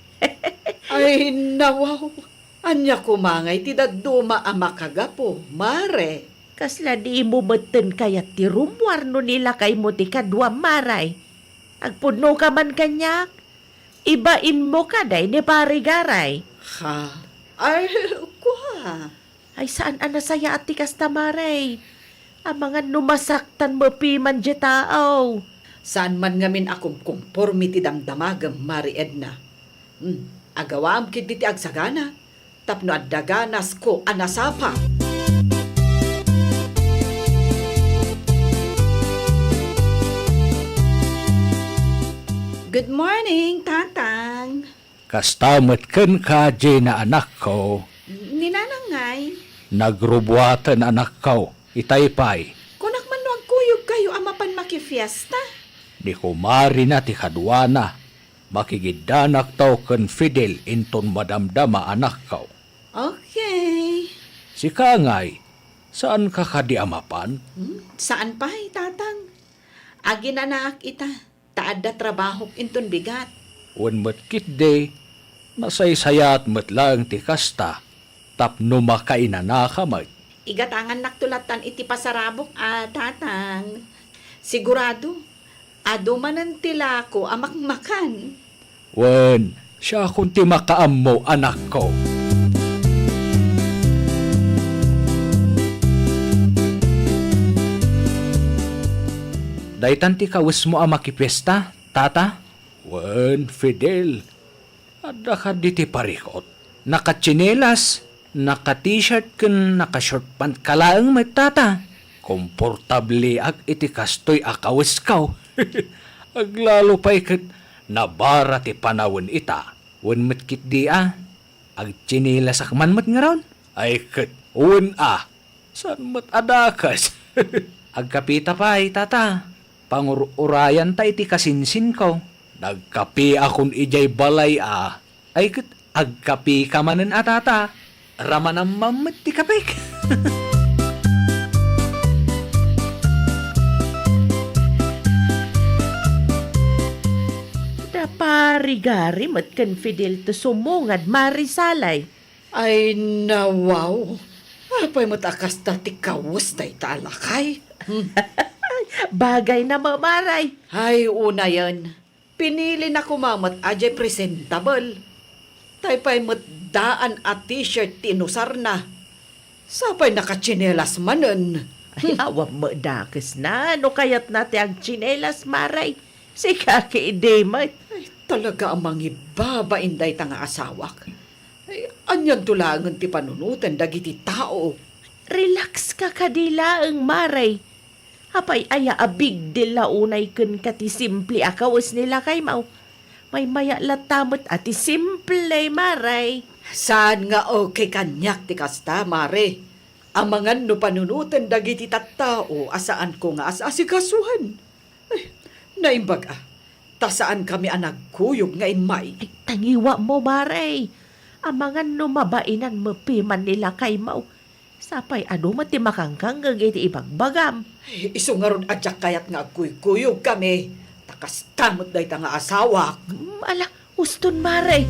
Ay, nawaw. Ania koma ngay ti dadduma a makagapu, Mare? Kasla dimo metten kayat ti rummuar no ni lakaymo ti kaduam, Maray? Agpudnoka man kaniak? Ibainmo kadi ni Pari Garay? Ha? Ay, kua. Ay, saan a nasayaat ti kasta, Maray. Amangan no masaktan mapiman diay tao. Saan man ngamin a kumkumpormi ti damdamagem, Mari Edna. Hmm, agawaam ketdi ti agsagana tapno adda ganasko a nasapa. Good morning, Tatang. Kasta met kenka, Gina, anakko. Ni Nanang ngay? Nagrubuaten, anakko. Itay pay. Kunak man no agkuyogkayo a mapan makifiesta? Ni kumarina ti kaduana. Makigiddanakto ken Fidel inton madamdama, anakko. Okay. Sika ngay, saanka kadi a mapan? Hmm, saan pay, Tatang. Aginanaak ita. Ta adda trabahok inton bigat. Wen met ketdi, nasaysayaat met laeng ti kasta tapno makainanaka met. Igatangannakto lattan iti pasarabok a, Tatang. Sigurado, adu manen ti lako a makmakan. Wen, siakon ti makaammo, anakko. Daytan ti kawesmo a makipiesta, Tata? Wen, Fidel, adda kadi ti parikut. Nakatsinelas, naka-t-shirt ken naka-short pant ka laeng met, Tata. Komportabliak iti kastoy a kawesko. Aglalo pay ket nabara ti panawen ita. Wen met ketdi a, agtsinilasak man met ngarud. Ay ket wen a, saan met a dakes. Agkapita pay, Tata. Pangur-urayanta iti kasinsinko. Nagkapiakon idiay balay a. Ay ket agkapika manen a, Tata. Ramanam man met ti kapek. Naparigari met ken Fidel ti sumungad, Mari Salay. Ay, nawaw. Apay met a kasta ti kawes dayta a lakay? Hmm. Bagayna met, Mare. Ay, unayen, pinilina koma met a diay presentable. Tay pay met daan a t-shirt ti inusarna. Sa pay nakatsinelas manen. Ay, awan met dakesna no kayatna ti agtsinelas, Mare. Sika ketdi met. Ay, talaga a mangibabain dayta nga asawak. Ay, anianto laengen ti panunoten dagiti tao? Relax ka kadi laeng, Mare. Apay aya a big deal la unay kenka ti simple a kawes ni lakaymo? Maymaya latta met a ti simple, Mare. Saan nga okay kaniak ti kasta, Mare? Amangan no panunoten dagiti tattao a saanko nga as-asikasuan. Ay, naimbag a, ta saankami a nagkuyog nga immay. Ay, tangiwam, Mare. Amangan no mabainan met piman ni lakaymo. Sapay adu met ti makangkangngeg iti ibagbagam. Ay, isu ngarud a diak kayat nga agkuykuyogkami, ta kasta met dayta nga asawak. Hmm, ala, uston, Mare.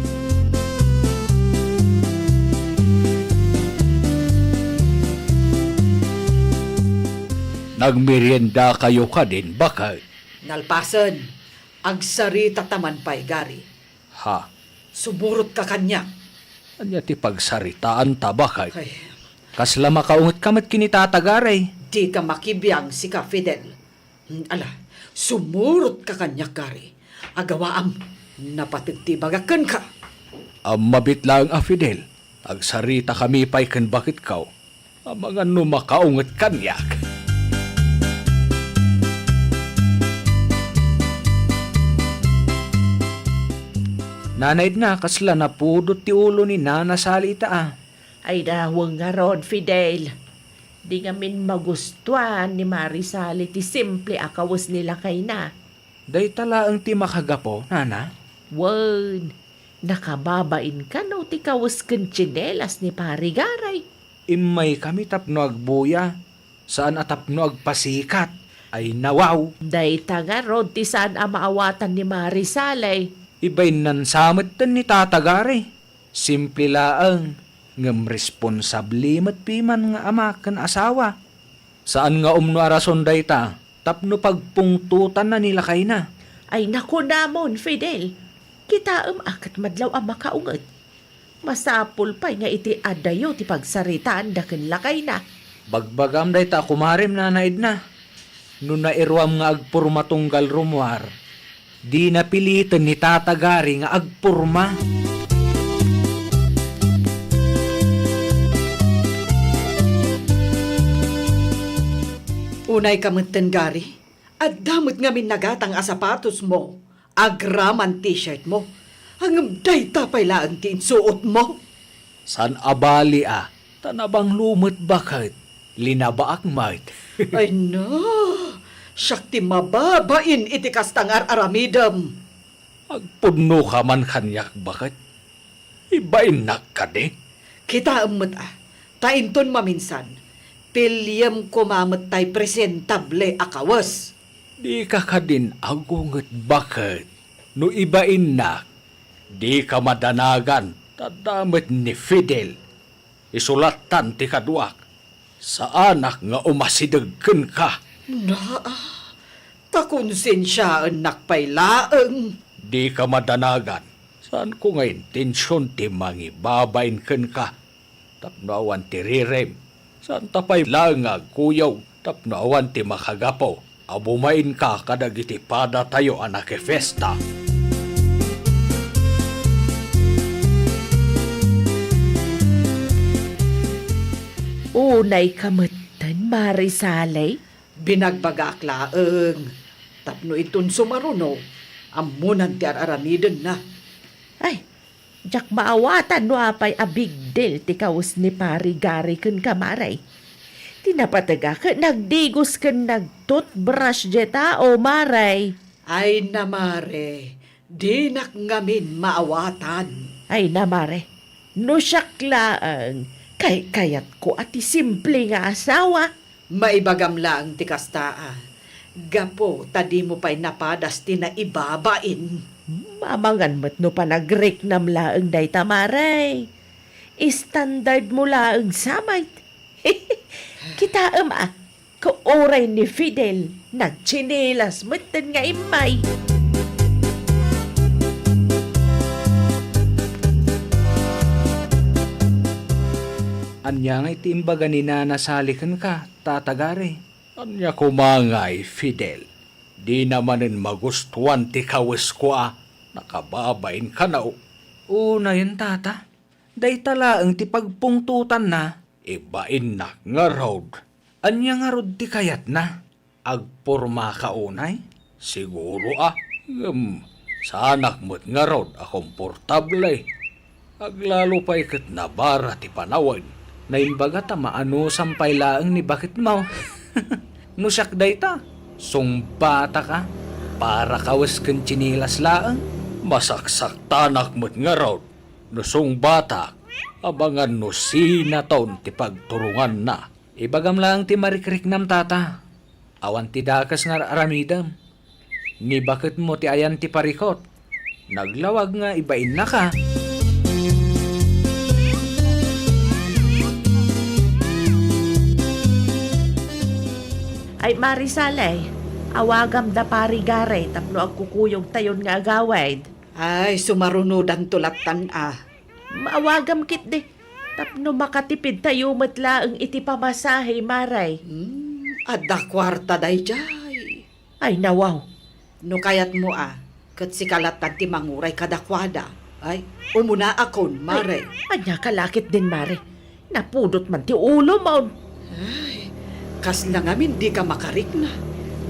Nagmeriendakayo kadin, baket? Nalpasen, agsarita ta man pay, Gary. Ha? Sumurotka kaniak. Ania ti pagsaritaanta, baket? Ay. Kasla makaungetka met ken ni Tata Gary? Dika makibiang, sika, Fidel. Hmm, ala, sumurotka kaniak, Gary. Agawaam, napateg ti ibagak kenka. Ammabit laeng a, Fidel, agsaritakami pay ken baketko. Amangan no makaunget kaniak. Nana Edna, kasla napudot ti ulo ni Nana Sally ita a. Ay, daweng ngarud, Fidel. Di ngamin magustuan ni Mari Sally ti simple a kawes ni lakayna. Dayta laeng ti makagapu, Nana? Wen, nakababain kano ti kawes ken tsinelas ni Pari Garay. Immaykami tapno agbuya, saan a tapno agpasikat. Ay, nawaw! Dayta ngarud ti saan a maawatan ni Mari Sally. Ibainnan sa metten ni Tata Garay. Simple laeng, ngem responsable met piman nga ama ken asawa. Saan nga umno a rason dayta tapno pagpungtotanna ni lakayna. Ay, nakunamon, Fidel. Kitaem a ket madlaw a makaunget. Masapul pay nga iti adayo ti pagsaritaanda ken lakayna. Bagbagam dayta a kumarem, Nana Edna. No nairuam nga agpurma tunggal rumuar, dina piliten ni Tata Gary nga agpurma. Unayka metten, Gary. Adda met ngamin nagatang a sapatosmo, agraman t-shirtmo. Ngem dayta pay laeng ti insuotmo. Saan a bali a, ta nabanglo met baket, linabaak met. Ay na, siak ti mababain iti kasta nga ar-aramidem. Agpudnoka man kaniak baket. Ibainnak kadi? Kitaem met a, ta inton maminsan, piliem koma met tay presentable a kawes. Dika kadin agunget baket no ibainnak. Dika madanagan, ta adda met ni Fidel. Isu lattan ti kaduak. Saanak nga umasideg kenka. Naa, ta konsensiaennak pay laeng. Dika madanagan. Saanko nga intension ti mangibabain kenka. Tapno awan ti rirem, saanta pay laeng nga agkuyog tapno awan ti makagapu a bumainka kadagiti padatayo a nakifiesta. Unayka metten, Mari Sally? Binagbagaak laeng tapno inton sumaruno, ammonan ti ar-aramidenna. Ay, diak maawatan no apay a big deal ti kawes ni Pari Gary kenka, Mare. Ti napatega ket nagdigos ken nagtoothbrush diay tao, Mare. Ay na, Mare, dinak ngamin maawatan. Ay na, Mare, no siak laeng, kaykayatko a ti simple nga asawa. Maibagam laeng ti kasta a, gapu ta dimo pay napadas ti naibabain. Hmm, amangan met no panagriknam laeng dayta, Mare. Standard mo laeng sa met. Kitaem a, Ket uray ni Fidel, nagtsinilas metten nga immay. Ania ngay ti imbaga ni Nana Sally kenka, Tata Gary? Ania koma ngay, Fidel? Dina manen magustuan ti kawesko a nakababain kano. Unayen, Tata. Dayta laeng ti pagpungtotanna. Ibainnak ngarud. Ania ngarud ti kayatna? Agpormaka unay? Siguro a. Ngem, saanak met ngarud a komportable. Aglalo pay ket nabara ti panawen. Naimbagak ta maanusam pay laeng ni baketmo. No siak dayta, sungbataka. Para kawes ken tsinilas laeng. Masaksaktanak met ngarud. No sungbatak, abangan no sinaton ti pagturonganna. Ibagam laeng ti marikriknam, Tata. Awan ti dakes nga ar-aramidem. Ni baketmo ti ayan ti parikut. Naglawag nga ibainnaka. Ay, Mari Sally, awagam da Pari Gary tapno agkukuyogtayon nga agawid. Ay, sumarunodanto lattan a. Maawagam ketdi, tapno makatipidtayo met laeng iti pamasahe, Mare. Hmm, adda kuarta daydiay. Ay, nawaw. No kayatmo a, ket sika lattan ti manguray kadakuada. Ay, umunaakon, Mare. Ay, ania ka la ketdin, Mare? Napudot man ti ulom, on. Ay, kasla ngamin dika makarikna.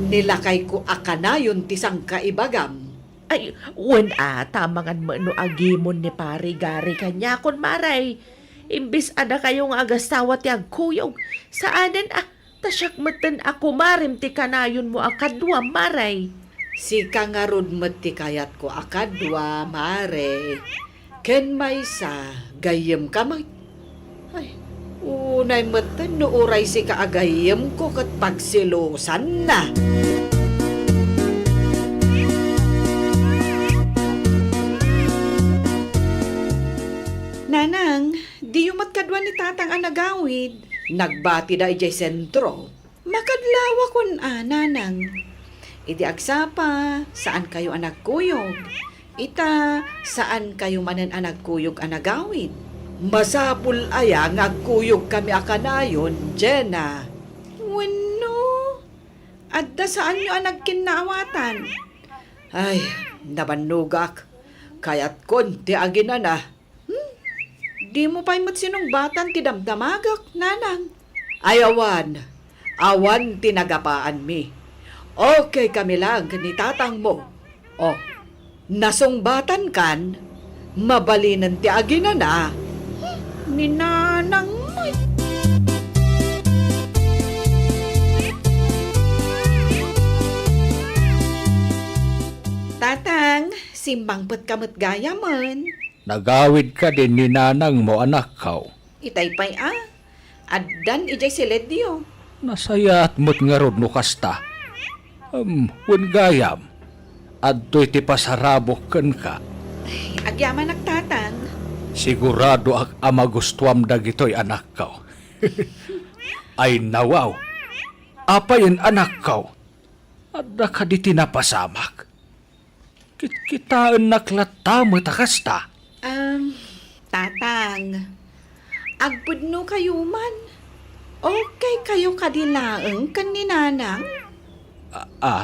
Ni lakayko a kanayon ti sangkaibagam. Ay, wen a, ta amangan met no agimon ni Pari Gary kaniakon, Mare. Imbes a dakayo nga agasawa ti agkuyog, saanen a, ta siak metten a kumarem ti kanayonmo a kaduam, Mare. Sika ngarud met ti kayatko a kadua, Mare. Ken maysa, gayyemka met. Ay, unay metten no uray sika a gayyemko ket pagselosanna. Nanang, diyo met kadua ni Tatang a nagawid? Nagbatida idiay sentro. Makadlawakon a, Nanang. Idi agsapa, saankayo a nagkuyog. Ita, saankayo manen a nagkuyog a nagawid. Masapul aya nga agkuyogkami a kanayon, Jenna? Wenno, adda saanyo a nagkinnaawatan? Ay, nabannogak. Kayatkon ti aginana. Hmm? Dimo pay met sinungbatan ti damdamagak, Nanang. Ay, awan. Awan ti nagapaanmi. Okay kami laeng ken ni tatangmo. Oh, nasungbatankan, mabalinen ti aginana. Hmm, ni Nanang met. Tatang, simmangpetka met gayamen. Nagawid kadi ni nanangmo, anakko? Itay pay a, addan idiay siledyo. Nasayaat met ngarud no kasta. Em, wen gayam, adtoy ti pasarabok kenka. Ay, agyamanak, Tatang. Siguradoak a magustuam dagitoy, anakko. Ay, nawaw. Apayen, anakko? Adda kadi ti napasamak? Kitkitaennak latta met a kasta. Am, Tatang, agpudnokayo man. Okay kayo kadi laeng ken ni Nanang? A, a,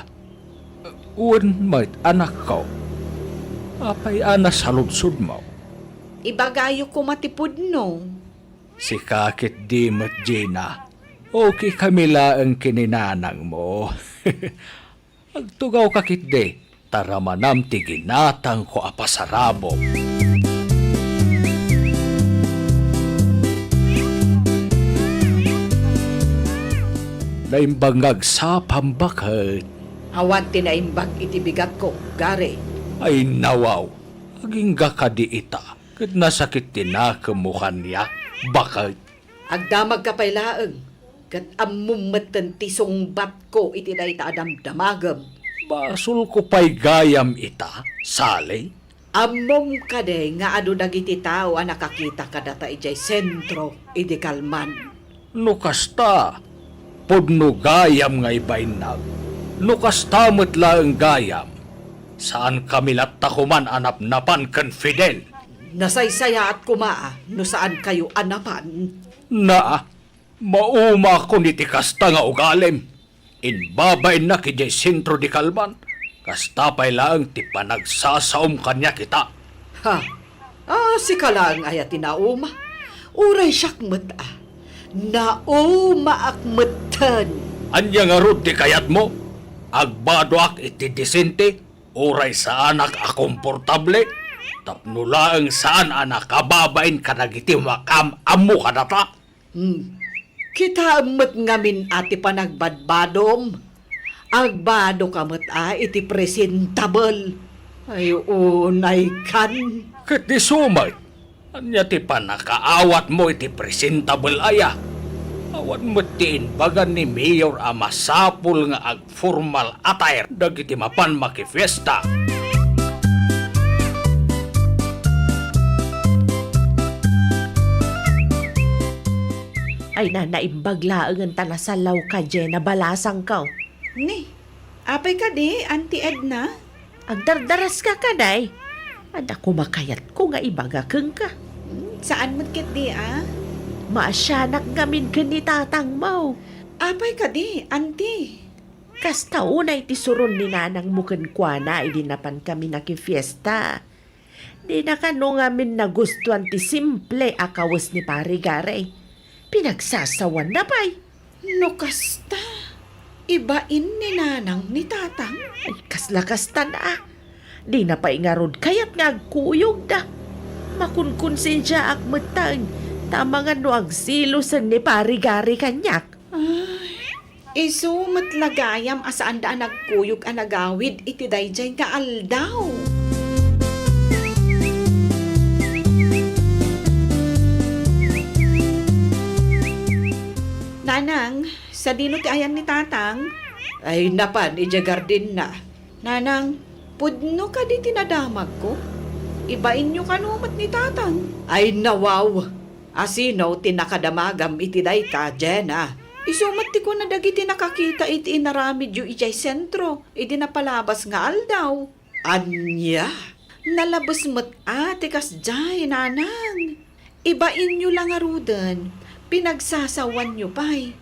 wen met, anakko. Apay a nasaludsodmo? Ibagayo koma ti pudno. Sika ketdi met, Gina. Okay kami laeng ken ni nanangmo. Agtugawka ketdi, ta ramanam ti ginatangko a pasarabok. Naimbag nga agsapam, baket. Awan ti naimbag iti bigatko, Gary. Ay, nawaw, agingga kadi ita, ket nasakit ti nakemmo kaniak, baket. Agdamagka pay laeng, ket ammom metten ti sungbatko iti dayta a damdamagem. Basolko pay gayam ita, Sally? Ammom kadi nga adu dagiti tao a nakakita kadata idiay sentro idi kalman? No kasta, Pudno gayam nga ibainnak. No kasta met laeng gayam, saankami latta koman a napnapan ken Fidel. Nasaysayaat koma a no saankayo a napan. Naa, maumakon iti kasta nga ugalim. Imbabainnak idiay Centro de Calban. Kasta pay laeng ti panagsasaom kaniak ita. Ha? Ah, sika laeng aya ti nauma? Uray siak met a. Naumaak metten. Ania ngarud ti kayatmo? Agbadoak iti disente, uray saanak a komportable, tapno laeng saan a nakababain kadagiti makam-ammo kadata? Hmm. Kitaem met ngamin a ti panagbadbadom. Agbadoka met a iti presentable. Ay, unaykan. Ket isu met, ania ti pannakaawatmo iti presentable aya? Awan met ti imbaga ni Mayor a masapul nga ag- formal attire dagiti mapan makifiesta. Ay, na, naimbag laengen ta nasallaw ka, Jenna, balasangko. Ni, apay kadi, Auntie Edna? Agdardaras ka kadi? Adda koma kayatko nga ibaga kenka. Hmm, saan met ketdi a? Maasianak ngamin ken ni tatangmo. Apay kadi, Auntie? Kasta unay ti suron ni nanangmo kenkuana idi napankami nakifiesta. Dina kano ngamin nagustuan ti simple a kawes ni Pari Gary. Pinagsasawanna pay. No kasta, ibain ni nanang ni tatang? Ay, kasla kastan a. Dina pay ngarud kayat nga agkuyogda. Makunkonsensiaak metten, ta amangan no agselosen ni Pari Gary kaniak. Ay, isu met la gayam a saanda a nagkuyog a nagawid iti daydiay nga aldaw. Nanang, sadino ti ayan ni tatang? Ay, napan idiay gardenna. Nanang, pudno kadi ti nadamagko? Ibainyo kano met ni tatang. Ay, nawaw! Asino ti nakadamagam iti dayta, Jenna? Isu met ti kuna dagiti nakakita iti inaramidyo idiay sentro idi napalabas nga aldaw. Ania? Nalabes met a ti kasdiay, nanang. Ibainyo la ngaruden, pinagsasawanyo pay.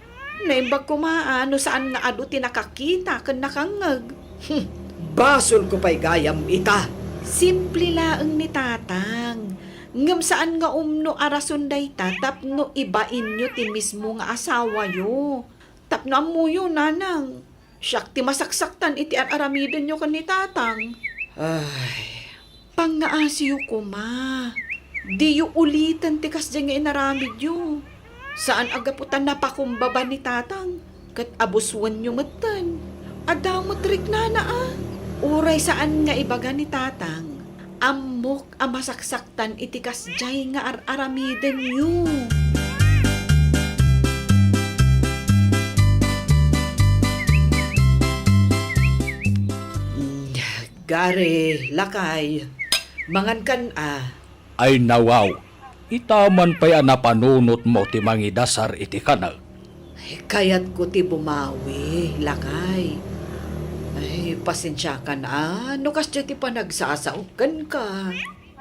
Naimbag koma a no saan nga adu ti nakakita ken nakangngeg. Hmm, basolko pay gayam ita. Simple laeng ni tatang. Ngem saan nga umno a rason dayta tapno ibainyo ti mismo nga asawayo. Tapno ammoyo, nanang. Siak ti masaksaktan iti ar-aramidenyo ken ni tatang. Ay, pangngaasiyo koma. Diyo uliten ti kasdiay nga inaramidyo. Saan a gapu ta napakumbaba ni tatang, ket abusuenyo metten. Adda met riknana a. Uray saan nga ibaga ni tatang, ammok a masaksaktan iti kasdiay nga ar-aramidenyo. Gari, lakay, mangankan a. Ay, nawaw, ita man pay a napanunotmo ti mangidasar iti kanek. Ay, kayatko ti bumawi, lakay. Ay, pasensiakan a no kasdiay ti panagsasaok kenka.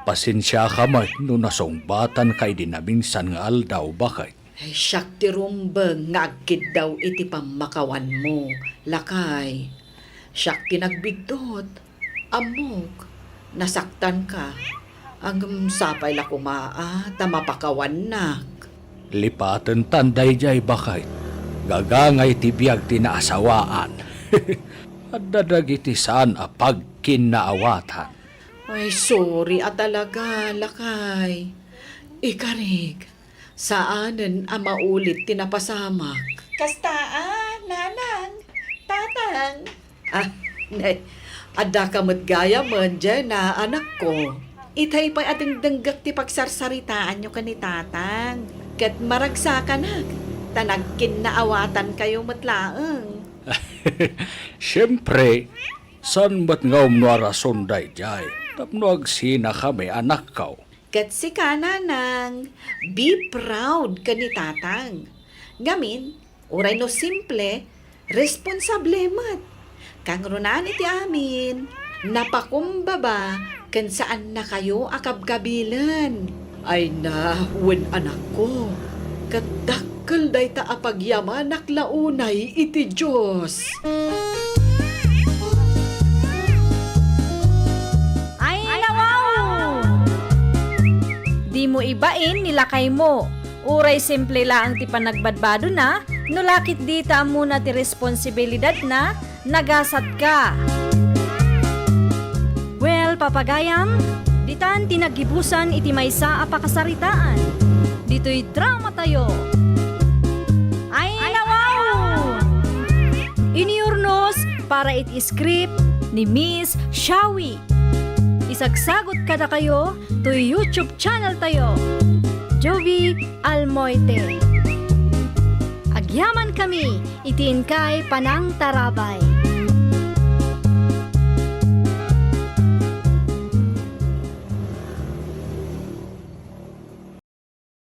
Pasensiaka met no nasungbatanka idi naminsan nga aldaw, baket. Ay, siak ti rumbeng nga agkiddaw iti pammakawanmo, lakay. Siak ti nagbiddut. Ammok, nasaktanka. Ngem sapay la koma a ta mapakawannak. Lipatentan daydiay, baket. Gagangay ti biag ti naasawaan. Adda dagiti saan a pagkinnaawatan. Ay, sorry a talaga, lakay. Ikarik, saanen a maulit ti napasamak. Kasta a, nanang, tatang. Ah, ne, addaka met gayamen, Jenna, anakko. Itay pay a dengdenggek ti pagsarsaritaanyo ken ni tatang. Ket maragsakanak, ta nagkinnaawatankayo met laeng. Siempre, saan met nga umno a rason daydiay tapno agsinakami, anakko. Ket sika, nanang, be proud ken ni tatang. Ngamin, Uray no simple, responsable met. Kangrunaan iti amin, napakumbaba ken saannakayo a kabkabilen. Ay na, wen anakko, ket dakkel dayta a pagyamanak la unay iti Dios. Ay, nawaw! Dimo ibain ni lakaymo. Uray simple laeng ti panagbadbadona, no la ket dita ammona ti responsibilidadna, nagasatka. Well, papagayam, ditan ti naggibusan iti maysa a pakasaritaan. Ditoy dramatayo. Ay, nawaw! Iniurnos para iti script ni Miss Shawi. Isagsagot kadakayo toy YouTube channel tayo, Jovi Almoite. Agyaman kami iti inkay panangtarabay.